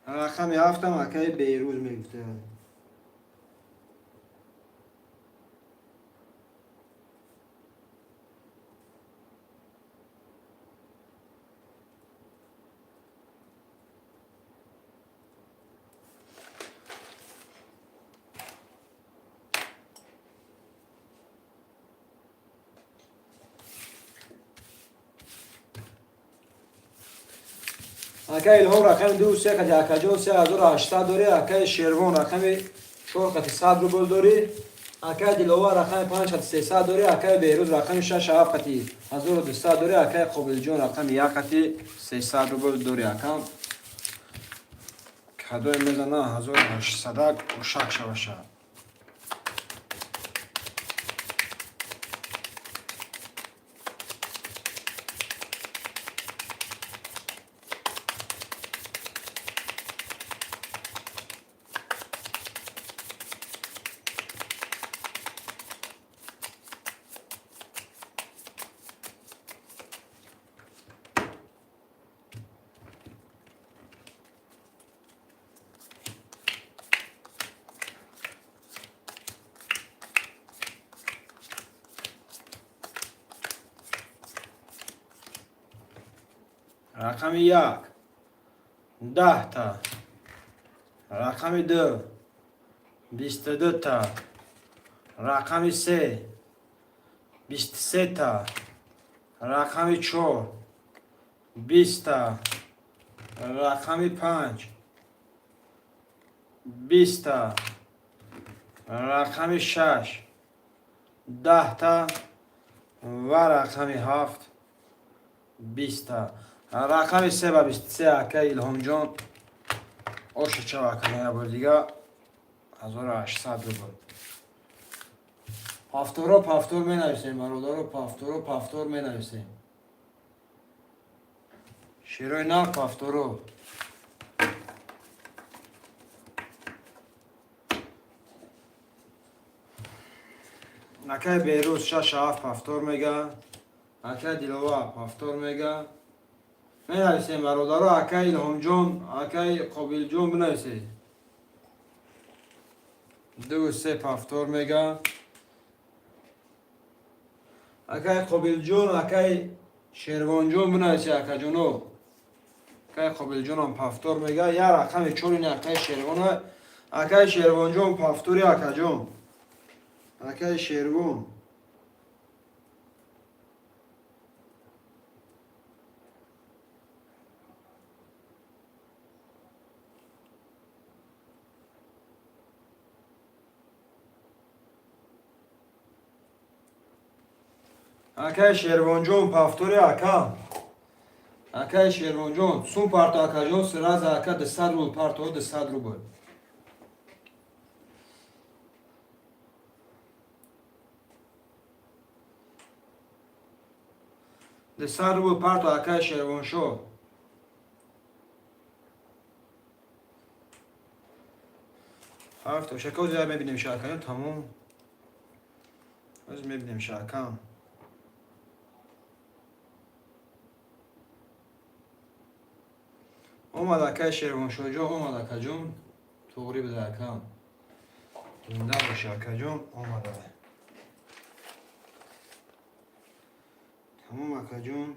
Рақами 7-ам акаи Берӯз мегуфта. Акаи Илҳом, рақами 2 3 қати, акаҷон, 3800 дорӣ. Акаи Шервон, рақами 4 қати 100 рубл дорӣ. Акаи Диловар, рақами 5 қати 300 дорӣ. Акаи Беҳрӯз, рақами 6 7 қати 1200 дорӣ. Акаи Қобилҷон, рақами 1 қати 300 рубл дорӣ. Акам кадое мезана, 1800 ошак шаваша. Рақами 1 10-та, рақами 2 22-та, рақами 3 23-та, рақами 4 20-та, рақами 5 20-та, рақами 6 10-та ва рақами 7 20-та. Рақами 3 ба 23, акаи Илҳомҷон, оша чава, акаҷон, я бори дига 1800 рубл. Повторо, повтор менависем, бародаро, повторо, повтор менависем. Шерои нав, повторо. Акаи Берӯз, 6 7 повтор мега. Акаи Дилова повтор мега. Менависем, бародаро. Акаи Илҳомҷон, акаи Қобилҷон, бинависед. 2 3 повтор мега. Акаи Қобилҷон, акаи Шервонҷон, бинависед, акаҷоно. Акаи Қобилҷонам повтор мега. Я рақами 4-ини акаи Шервона. Акаи Шервонҷон, повтори, акаҷон, акаи Шервон. Акаи Шервонҷон, повтори, ака. Акаи Шервонҷон, сум парто, акаҷон, сразу, ака, 200 рубл парто, 200 рубл. 200 рубл парто, акаи Шервоншо. Ҳафт шака озя мебинем, шакаён, тамом. Оз мебинем, шакам. Омад, акай Шервоншоҳҷон, омад, акаҷон. Туғри буда, акам. Зинда боши, акаҷон, омада. Тамом, акаҷон,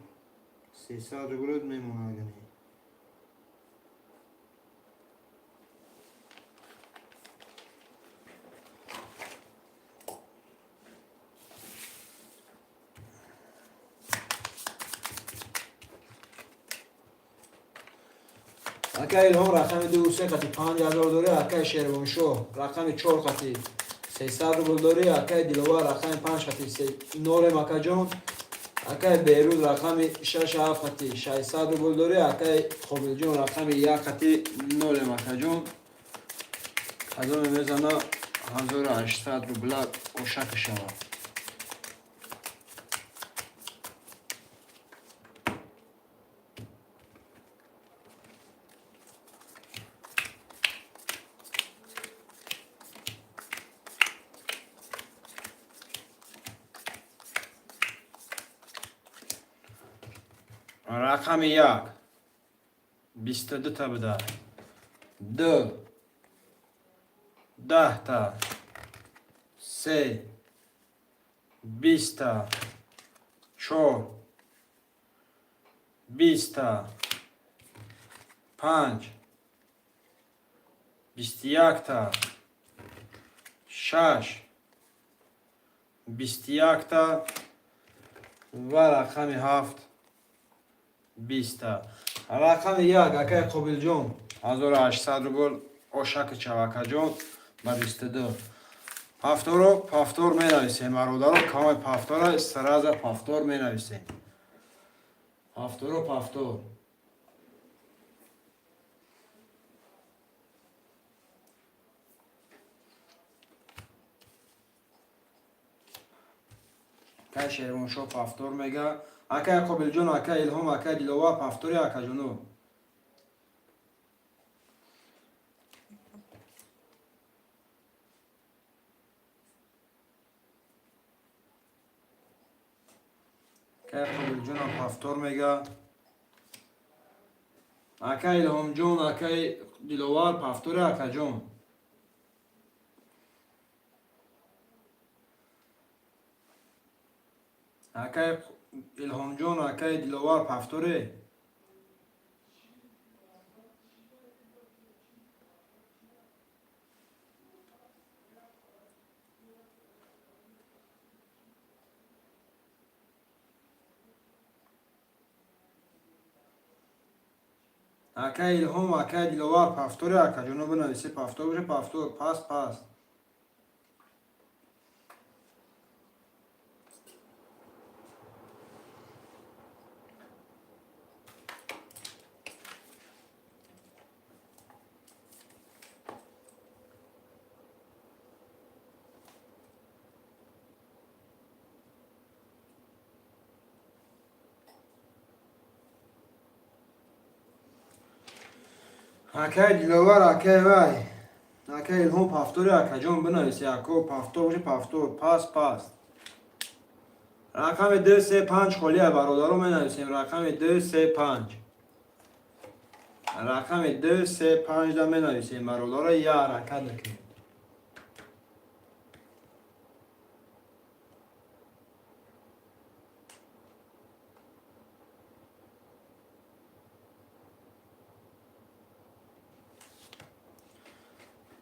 300 рублот мемонад. Ака Илҳом рақами ду се қати 5000 дорӣ, акаи Шервоншоҳ рақами чор қати 300 рубл дорӣ, акаи Диловар рақами панҷ қати нолем, акаҷон, акаи Берӯз рақами шаш ҳафт қати 600 рубл дорӣ, акаи Қобилҷон рақами як қати нолем, акаҷон. Кадоме мезана, 1800 рубла ошака шавад. Рақами як 22-та буда, ду 10-та, се 20-та, чор 20-та, панҷ 21-та, шаш 21-та ва рақами ҳафт 20-та. Рақами як, акаи Қобилҷон, 1800 рубл ошаки чавакаҷон ба 22. Повторо повтор менависем, бародаро, камои повтора сразу повтор менависем. Повторо повтор. Акаи Шервоншоҳ повтор мега. Акаи Қобилҷон, акаи Илҳом, акаи Диловар, повтори, акаҷоно. Акаи Қобилҷонам повтор мега. Акаи Илҳомҷон, акаи Диловар, повтори, акаҷон. Акаи Илҳомҷон, акаи Диловар, повторе. Акаи Илҳом, акаи Диловар, повтори, акаҷоно, бинависе, повтор боше, повтор, пас пас. Акаи Диловар, акаи вай, акаи Илҳом, повтори, акаҷон, бинависе, ако повтор боше, повтор, пас пас. Рақами ду се панҷ холия, бародаро, менависем рақами ду се панҷ. Рақами ду се панҷда менависем, бародаро, я ҳаракат мекунем.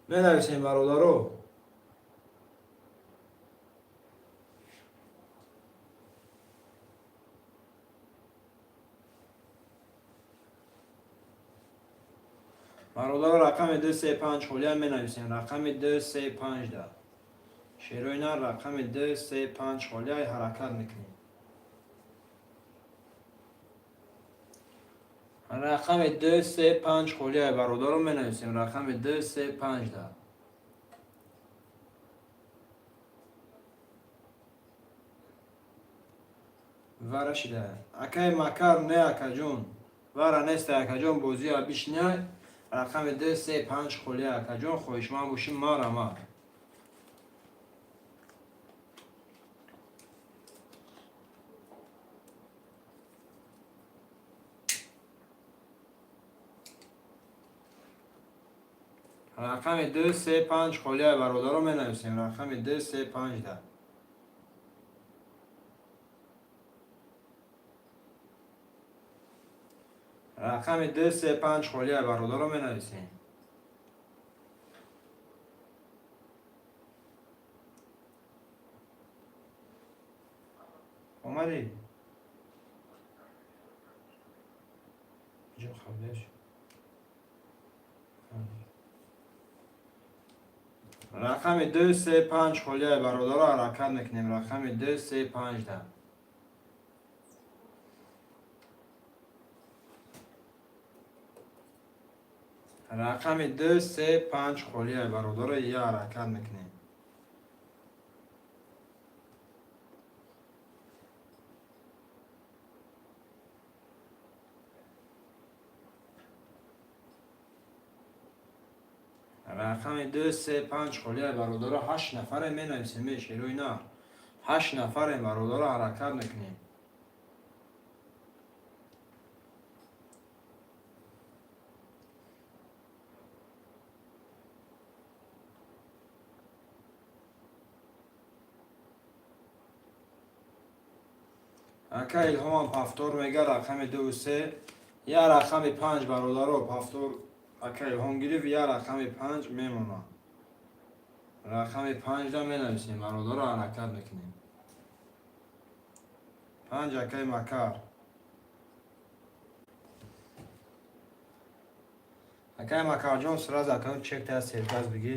Менависем, бародаро. Бародаро, рақами ду се панҷ холия менависем. Рақами ду се панҷда. Шерои нар, рақами ду се панҷ холия, ҳаракат мекунем. Рақами ду се панҷ холия, бародаро, менависем. Рақами ду се панҷда. Вара шида. Акаи Макар не, акаҷон. Вара неста, акаҷон, бозия бишиняй. Рақами ду се панҷ холия, акаҷон, хоҳишманд бошӣ, марама. Рақами 2, 3, 5 холия, бародаро, менависем. Рақами 2, 3, 5 да. Рақами 2, 3, 5 холия, бародаро, менависем. Омадӣ? Ҷо хабдеш. Рақами 2, 3, 5 холияи, бародаро, ҳаракат мекунем. Рақами 2, 3, 5 да. Рақами 2, 3, 5 холияи, бародаро, я ҳаракат мекунем. Рақами 2, 3, 5 холияи, бародаро, ҳашт нафаре менависем. Шерои нар, ҳашт нафарем, бародаро, ҳаракат мекунем. Ака Илҳомам повтор мега, рақами ду, се, я рақами панҷ, бародаро, повтор. Ака Илҳом гирифт, я рақами панҷ мемонад. Рақами панҷда менависем, бародаро, ҳаракат мекунем. Панҷ, акаи Макар. Акаи Макарҷон, сразу, акаҷон, чекта сергаз бигӣ.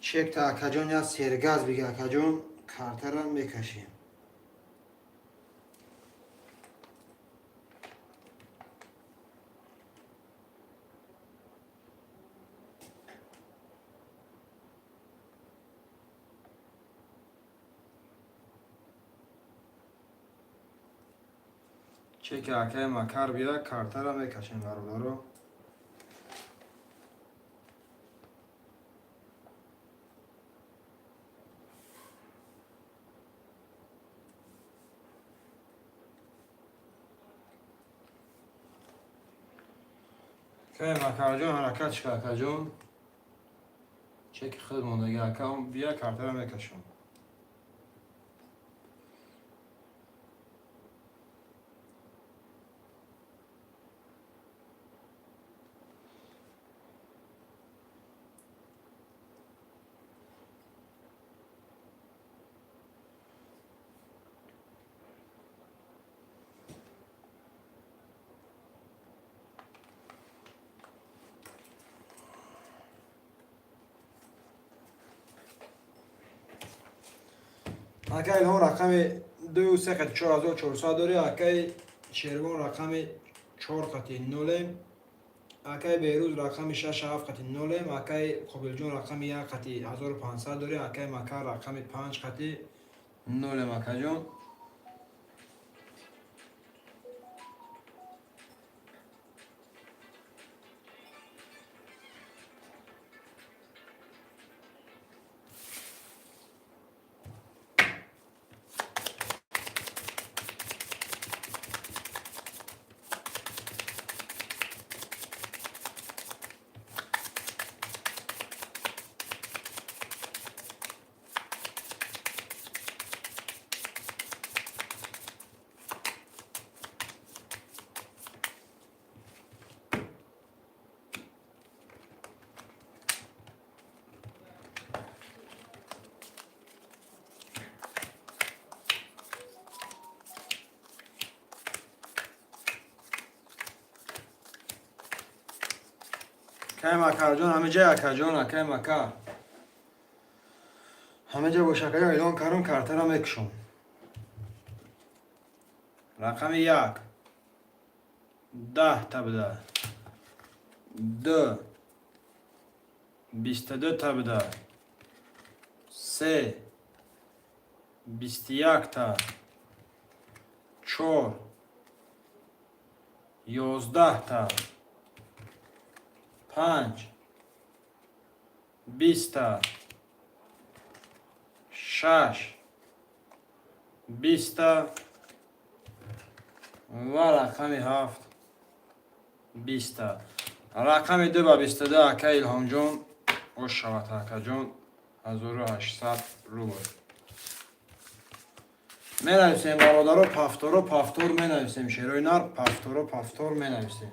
Чекта, акаҷон, я сергаз биги, акаҷон, картара мекашем. Чеки акаи Макар бия, картара мекашем, бародаро. Акаи Макарҷон, ҳаракат шика, акаҷон. Чеки худ мондаги, ака, бия, картара мекашам. Акай Илҳом рақами ду, се қати 4400 дорӣ. Акай Шервон рақами чор қати нолем. Акай Беҳрӯз рақами шаш, ҳафт қати нолем. Акай Қобилҷон рақами як қати 1500 дорӣ. Акай Макар рақами панҷ қати нолем, акаҷон. Акай Макарҷон, ҳамеҷа, акаҷон, акай Макар, ҳамеҷа бош, акаҷон. Эълон кардам, картара мекушам. Рақами як 10 та буда, ду 22 та буда, се 21 та, чор 11 та, панҷ 20 та, шаш 20 та ва рақами ҳафт 20 та. Рақами 2 ба 22, ака Илҳомҷон, ош шавад, акаҷон, 1800 рубл. Менависем, бародаро, повторо, повтор менависем, шерои нар, повторо, повтор менависем.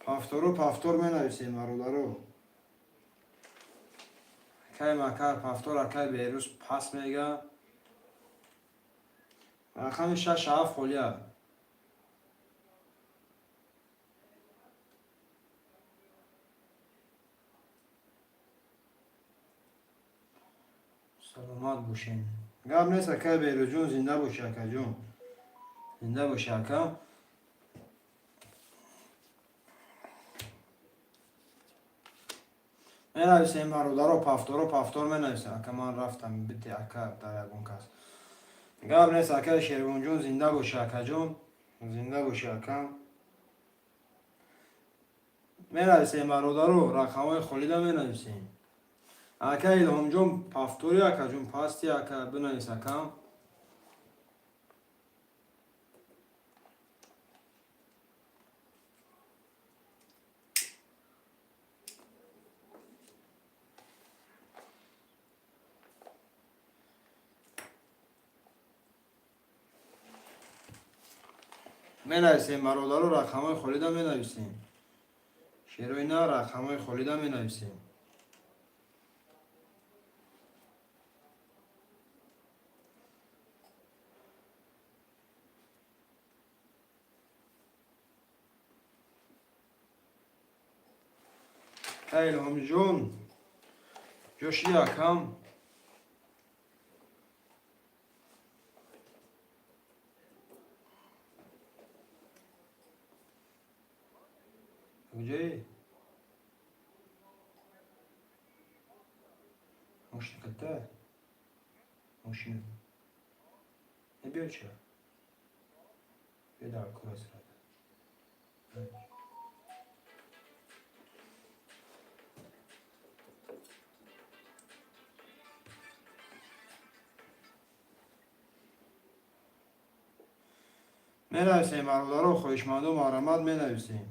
Повторо, повтор менависем, бародаро. Акай Макар, повтор, акай Берӯз пас мега. Рақами 6 7 холия. Саломат бошен. Гап нест, акай Берӯзҷон, зинда бошӣ, акаҷон. Зинда бошӣ, ака. Менависем, бародаро, повторо, повтор менависем. Ака, ман рафтам, бите, ака, дар ягон кас. Гап нест, акай Шервонҷон, зинда бошӣ, акаҷон. Зинда бошӣ, ака. Менависем, бародаро, рақамҳои холида менависем. Ака Илҳомҷон, повтори, акаҷон, пасти, ака, бинавис, ака. Менависем, бародаро, рақамҳои холида менависем. Шерои на, рақамҳои холида менависем. Ака Илҳомҷон, ҷоши, акам. Куҷоӣ? Мошина катта? Мошина. Биё ча? Биё дар кора сразу. Менависем, бародаро, хоҳишманду марҳамат, менависем.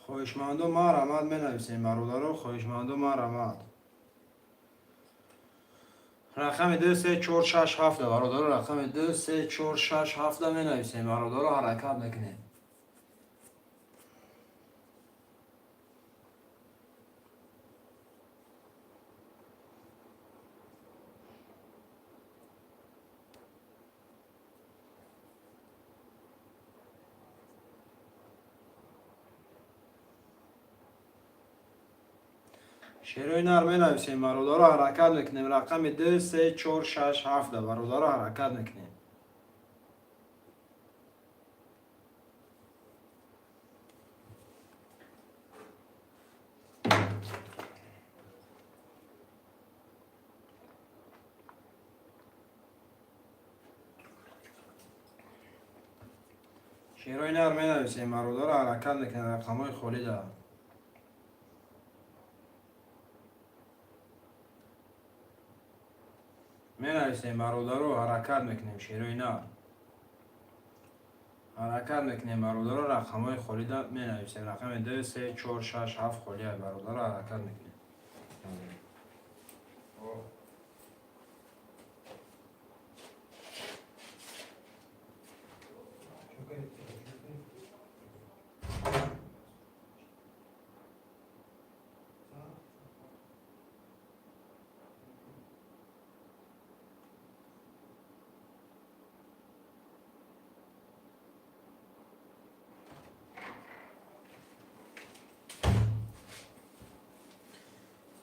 Хоҳишманду марҳамат, менависем, бародаро, хоҳишманду марҳамат. Рақами 2, 3, 4, 6, 7, бародаро, рақами 2, 3, 4, 6, 7 менависем, бародаро, ҳаракат мекунем. Шерои нар менависем, бародаро, ҳаракат мекунем. Рақами 2, 3, 4, 6, 7, бародаро, ҳаракат мекунем. Шерои нар менависем, бародаро, ҳаракат мекунем рақамҳои холида. Менависем, бародаро, ҳаракат мекунем, шерои нар. Ҳаракат мекунем, бародаро, рақамҳои холида менависем. Рақами 2, 3, 4, 6, 7 холия, бародаро, ҳаракат мекунем.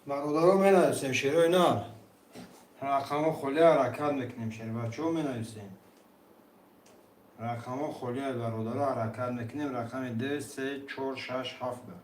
Бародаро, менависем, шерои нар. Рақамҳо холия, ҳаракат мекунем, шербачаҳо, менависем. Рақамҳо холия, бародаро, ҳаракат мекунем. Рақами 2, 3, 4, 6, 7.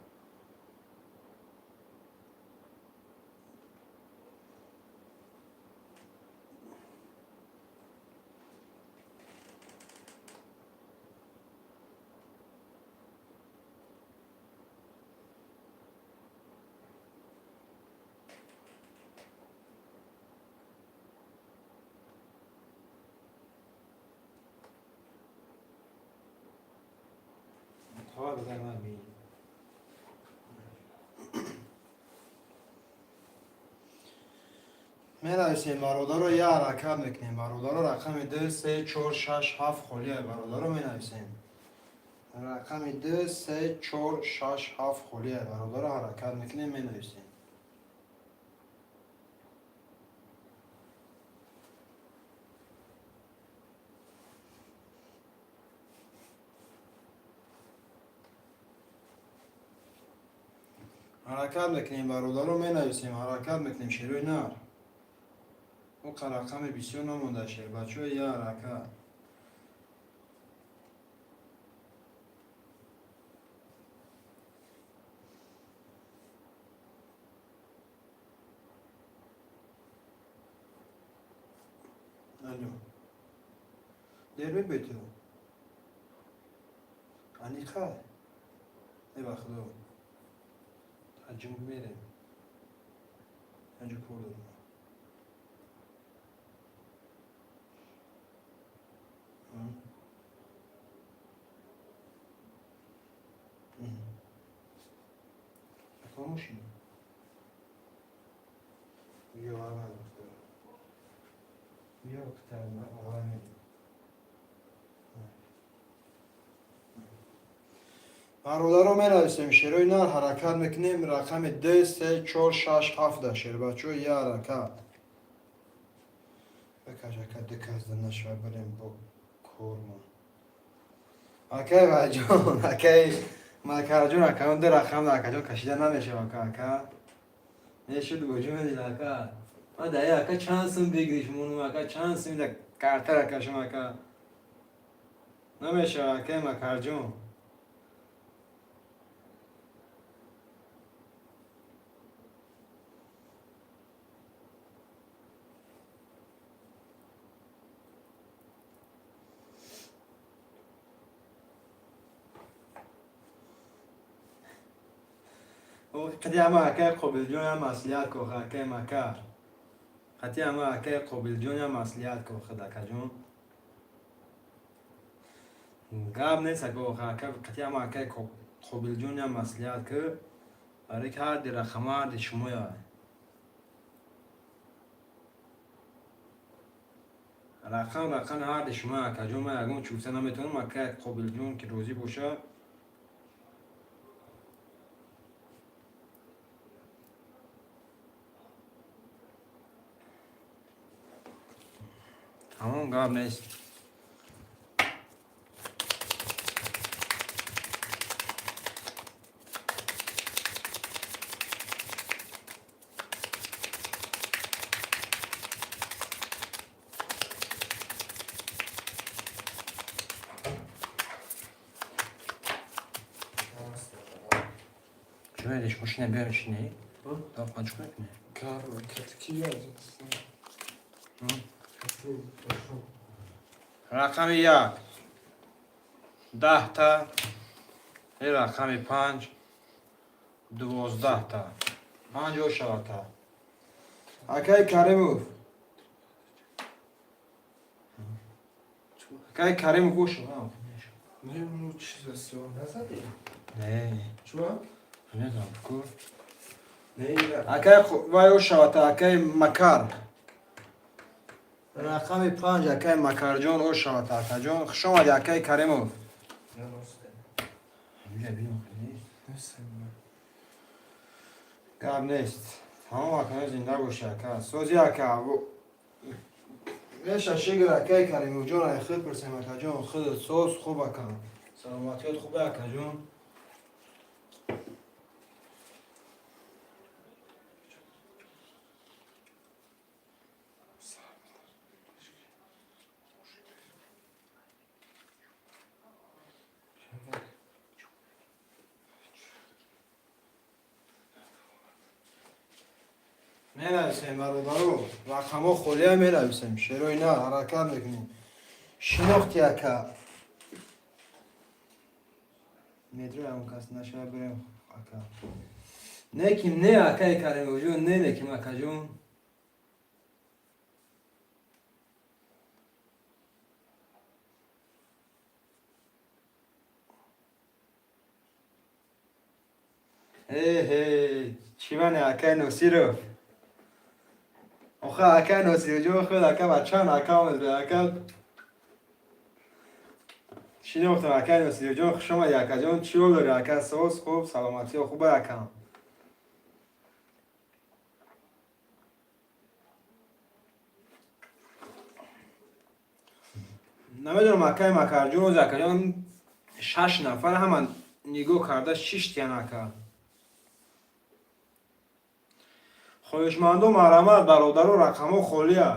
бизан ман. Менависем, бародаро, я ҳаракат мекунем, бародаро. Рақами ду, се, чор, шаш, ҳафт холия, бародаро, менависем. Рақами ду, се, чор, шаш, ҳафт холия, бародаро, ҳаракат мекунем, менависем. Ҳаракат мекунем, бародаро, менависем, ҳаракат мекунем, шерои нар. Оқа рақами бисёр намонда, шербачо, я ҳаракат. Алло. Дер мебои ту? Аниқа? Э, ба худо. Таҷум мерем. Анҷо кор дорам. М? Мгм. Какой мужчина? Биё, аввал духтар. Биё, духтар, аввал мерем. Бародаро, менависем, шерои нар, ҳаракат мекунем. Рақами д, се, чор, шаш, ҳафт да, шербачо, я ҳаракат. Бикаш, ака, ду кас да нашава, барем бо кормон. Акай вайҷон, акай макарҷон, акаон ду рақам да, акаҷон, кашида намешава, ака, ака. Нешуд, гоҷу медил, ака. Ма даи, ака, чанд сум бигириш монум, ака, чанд сум да картара кашам, ака. Намешава, акай макарҷон. Қати ама акай Қобилҷон ям маслиҳат ко, акай макар. Қати ама акай Қобилҷон ям маслиҳат ко, худ, акаҷон. Гап нест, ака, ака, қати ама акай Қобилҷон ям маслиҳат ки, барои ки ҳарди рақама ҳарди шумоя. Рақам рақами ҳарди шумоя, акаҷон, ман ягон чӣ гуфта наметавонам, акай Қобилҷон ки розӣ боша. Тамом, гап нест. Чӣ медиш, мошина биёриш, не? Давқан чӣ мекунӣ? Кар ки. Рақами як 10-та, е рақами панҷ 12-та. Панҷ шавата. Акай Каримов. Акай Каримов ошава. Не, ну чиз аст, назадӣ? Не. Чуа? Намедонам, ку. Не, Акай вай ошавата, акай Макар. Рақами панҷ, акай Макарҷон ошавата, акаҷон. Хуш омадӣ, акай Каримов. Ҳамиҷа бинам, нест. Гап нест. Тамом, ака, зинда бошӣ, ака. Сози, ака. Меша шигр, акай Каримовҷон, ай худ пурсем, акаҷон, худат соз, хуб, ака. Саломатиёт хубе, акаҷон. Менависем, бародаро, рақамҳо холия, менависем, шерои на, ҳаракат мекунем. Шинохти, ака. Метро ягон кас нашава, бирем, ака. Неким не, акаи Каримовҷон, не, неким, акаҷон. Эҳе, чӣ мане, акай Носиров? Охе, акай Носирҷон, худ ака ба чанд аккаунт бе ака шинохтам. Акай Носирҷон, хуш омадӣ, акаҷон. Чӣ ҳол дорӣ, ака? Соз, хуб, саломатиё хуба, акам? Намедонам, акай Макарҷон, акаҷон, шаш нафар ҳама нигоҳ карда шиштиян, ака. Хоҳишмандо, марҳамат, бародаро, рақамҳо холия.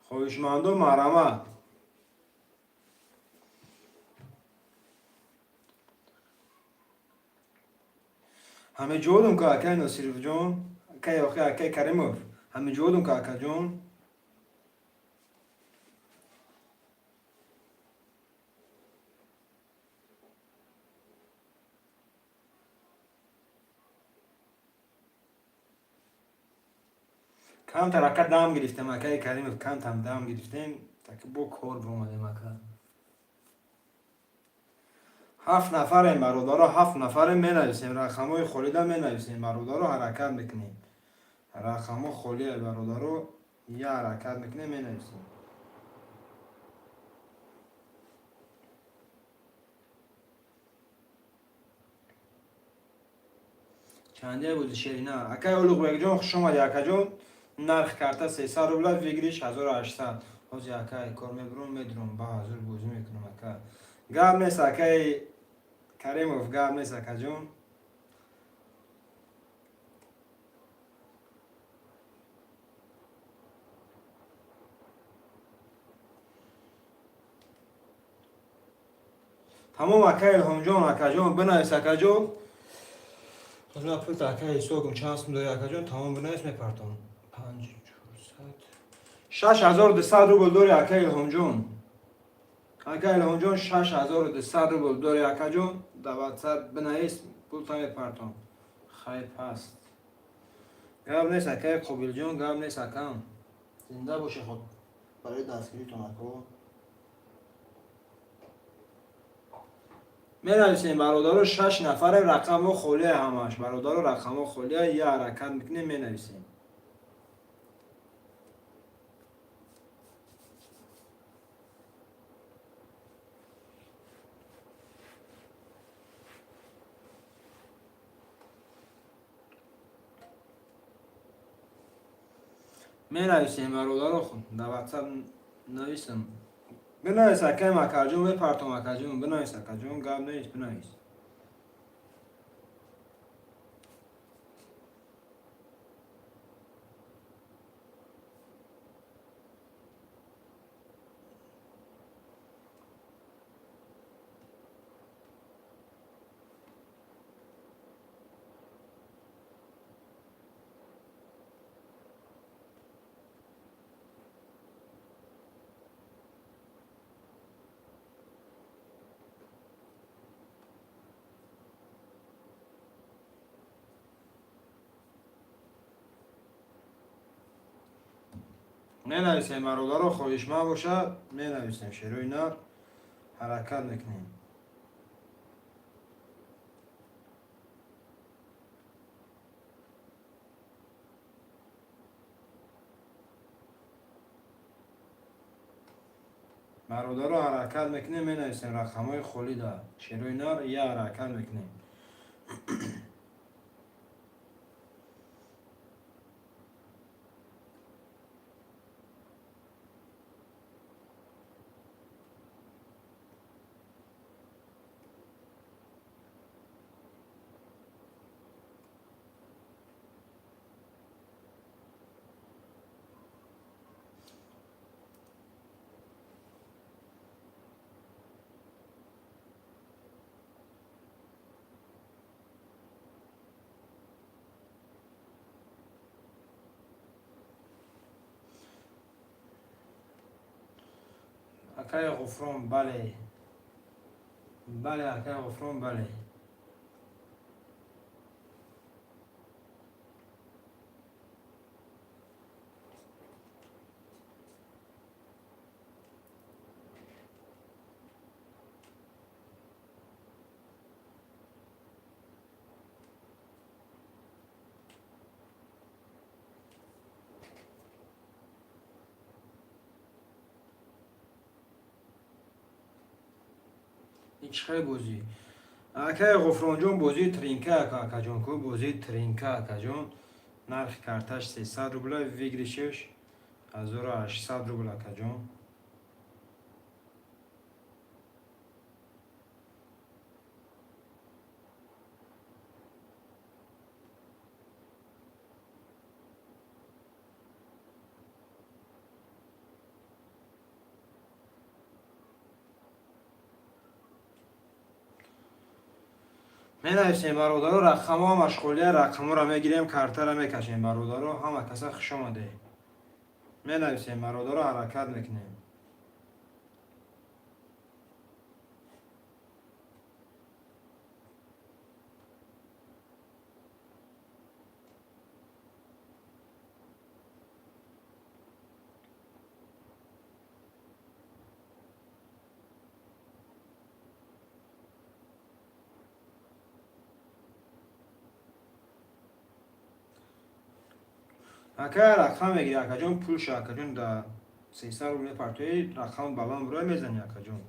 Хоҳишмандо, марҳамат. Ҳаме ҷодум ка, акай Носировҷон, акай, охи, акай Каримов, ҳаме ҷодум ка, акаҷон. Камтар, ака, дам гирифтем, акаи Каримов, камтар дам гирифтем, таки бо кор биомадем, ака. Ҳафт нафарем, бародаро, ҳафт нафарем, менависем рақамҳои холида, менависем, бародаро, ҳаракат мекунем. Рақамҳо холия, бародаро, я ҳаракат мекунем, менависем. Чандия буди, шерина? Акай Улуғбекҷон, хуш омадӣ, акаҷон. Нарх карта 300 рубла, выигрыш 1800. Ҳозир, акай, кор мебурам, медурам, ба ҳазур бозӣ мекунам, ака. Гап нест, акай Каримов, гап нест, акаҷон. Тамом, акай Илҳомҷон, акаҷон, бинавис, акаҷон. Ҳозир ман пулта, акай, ҳисоб кун, чанд сум дорӣ, акаҷон. Тамом, бинавис, мепартом. Панҷ чорсад, 6200 рубл дорӣ, акай Илҳомҷон. Ака Илҳомҷон, 6200 рубл дорӣ, акаҷон. Дар Ватсап бинавис, пулта мепартом. Хайр, паст. Гап нест, акай Қобилҷон, гап нест, акам. Зинда бошед, худ барои дастгиритон, ако. Менависем, бародаро, шаш нафарем, рақамҳо холия ҳамаш, бародаро, рақамҳо холия. Я ҳаракат мекунем, менависем. Менависем, бародаро, дар Ватсап нависам. Бинавис, акай Макарҷон, мепартом, акаҷон, бинавис, акаҷон, гап нест, бинавис. Менависем, бародаро, хоҳишманд бошад, менависем. Шерои нар, ҳаракат мекунем. Бародаро, ҳаракат мекунем, менависем рақамҳои холида. Шерои нар, я ҳаракат мекунем. Акаи Ғуфрон, бале, бале, акаи Ғуфрон, бале. Ин чӣ хел бозӣ, акай Ғуфронҷон? Бозии тринка, акаҷон, ку бозии тринка, акаҷон. Нархи карташ 300 рубла, выигрыш еш 1800 рубл, акаҷон. Менависем, бародаро, рақамҳо машғулия. Рақамҳоро мегирем, картаро мекашем. Бародаро, ҳама каса хуш омадед. Менависем, бародаро, ҳаракат мекунем. Ака, рақам мегири, акаҷон, пулша, акаҷон, да 300 рубл мепартои, рақам баланд бурой, мезани, акаҷон.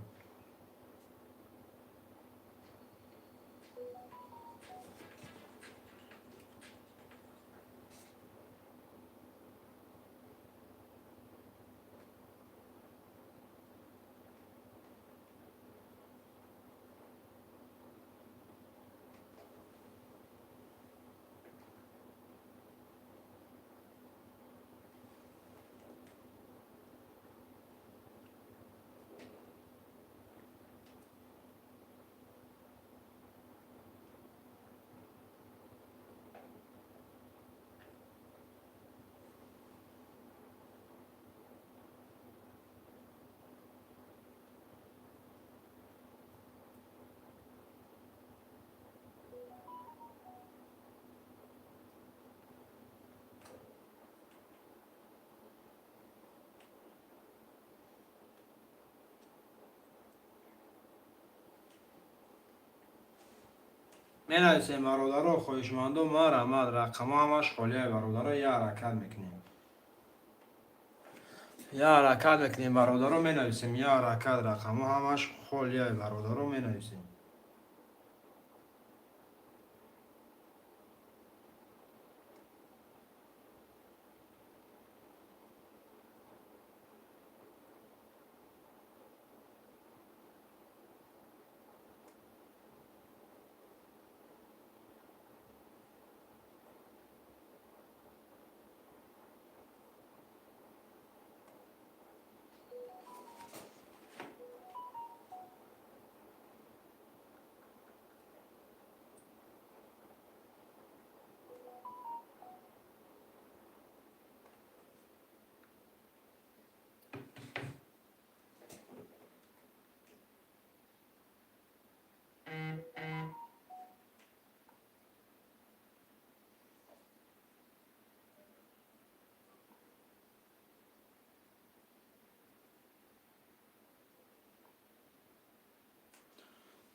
Менависем, бародаро, хоҳишмандо, марҳамат. Рақамҳо ҳамаш холия, бародаро. Я ҳаракат мекунем, я ҳаракат мекунем, бародаро, менависем, я ҳаракат. Рақамҳо ҳамаш холия, бародаро, менависем.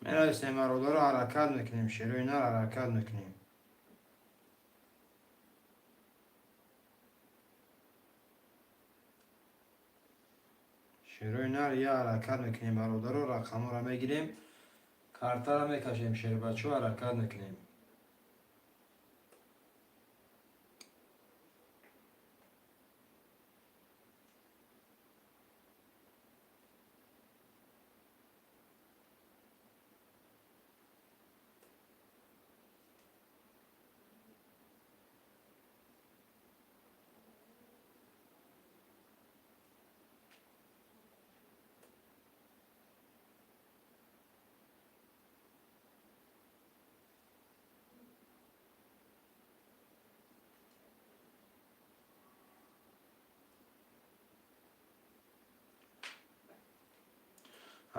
Менависем, бародаро, ҳаракат мекунем, шерои нар, ҳаракат мекунем. Шерои нар, я ҳаракат мекунем, бародаро, рақамҳоро мегирем, картаро мекашем, шербачо, ҳаракат мекунем.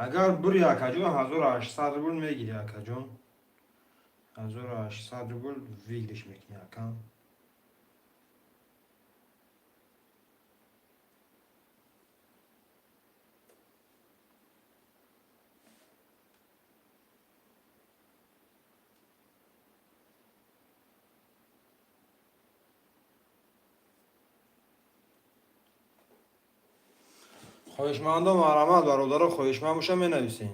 Агар бури, акаҷон, 1800 рубл мегири, акаҷон, 1800 рубл выигрыш мекунӣ, акам. Хоҳишмандо, марҳамат, бародаро, хоҳишманд боша, менависем.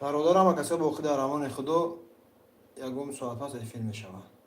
Бародар, ҳама касо боқӣ дар амони Худо. Ягон соат пас эфир мешавад.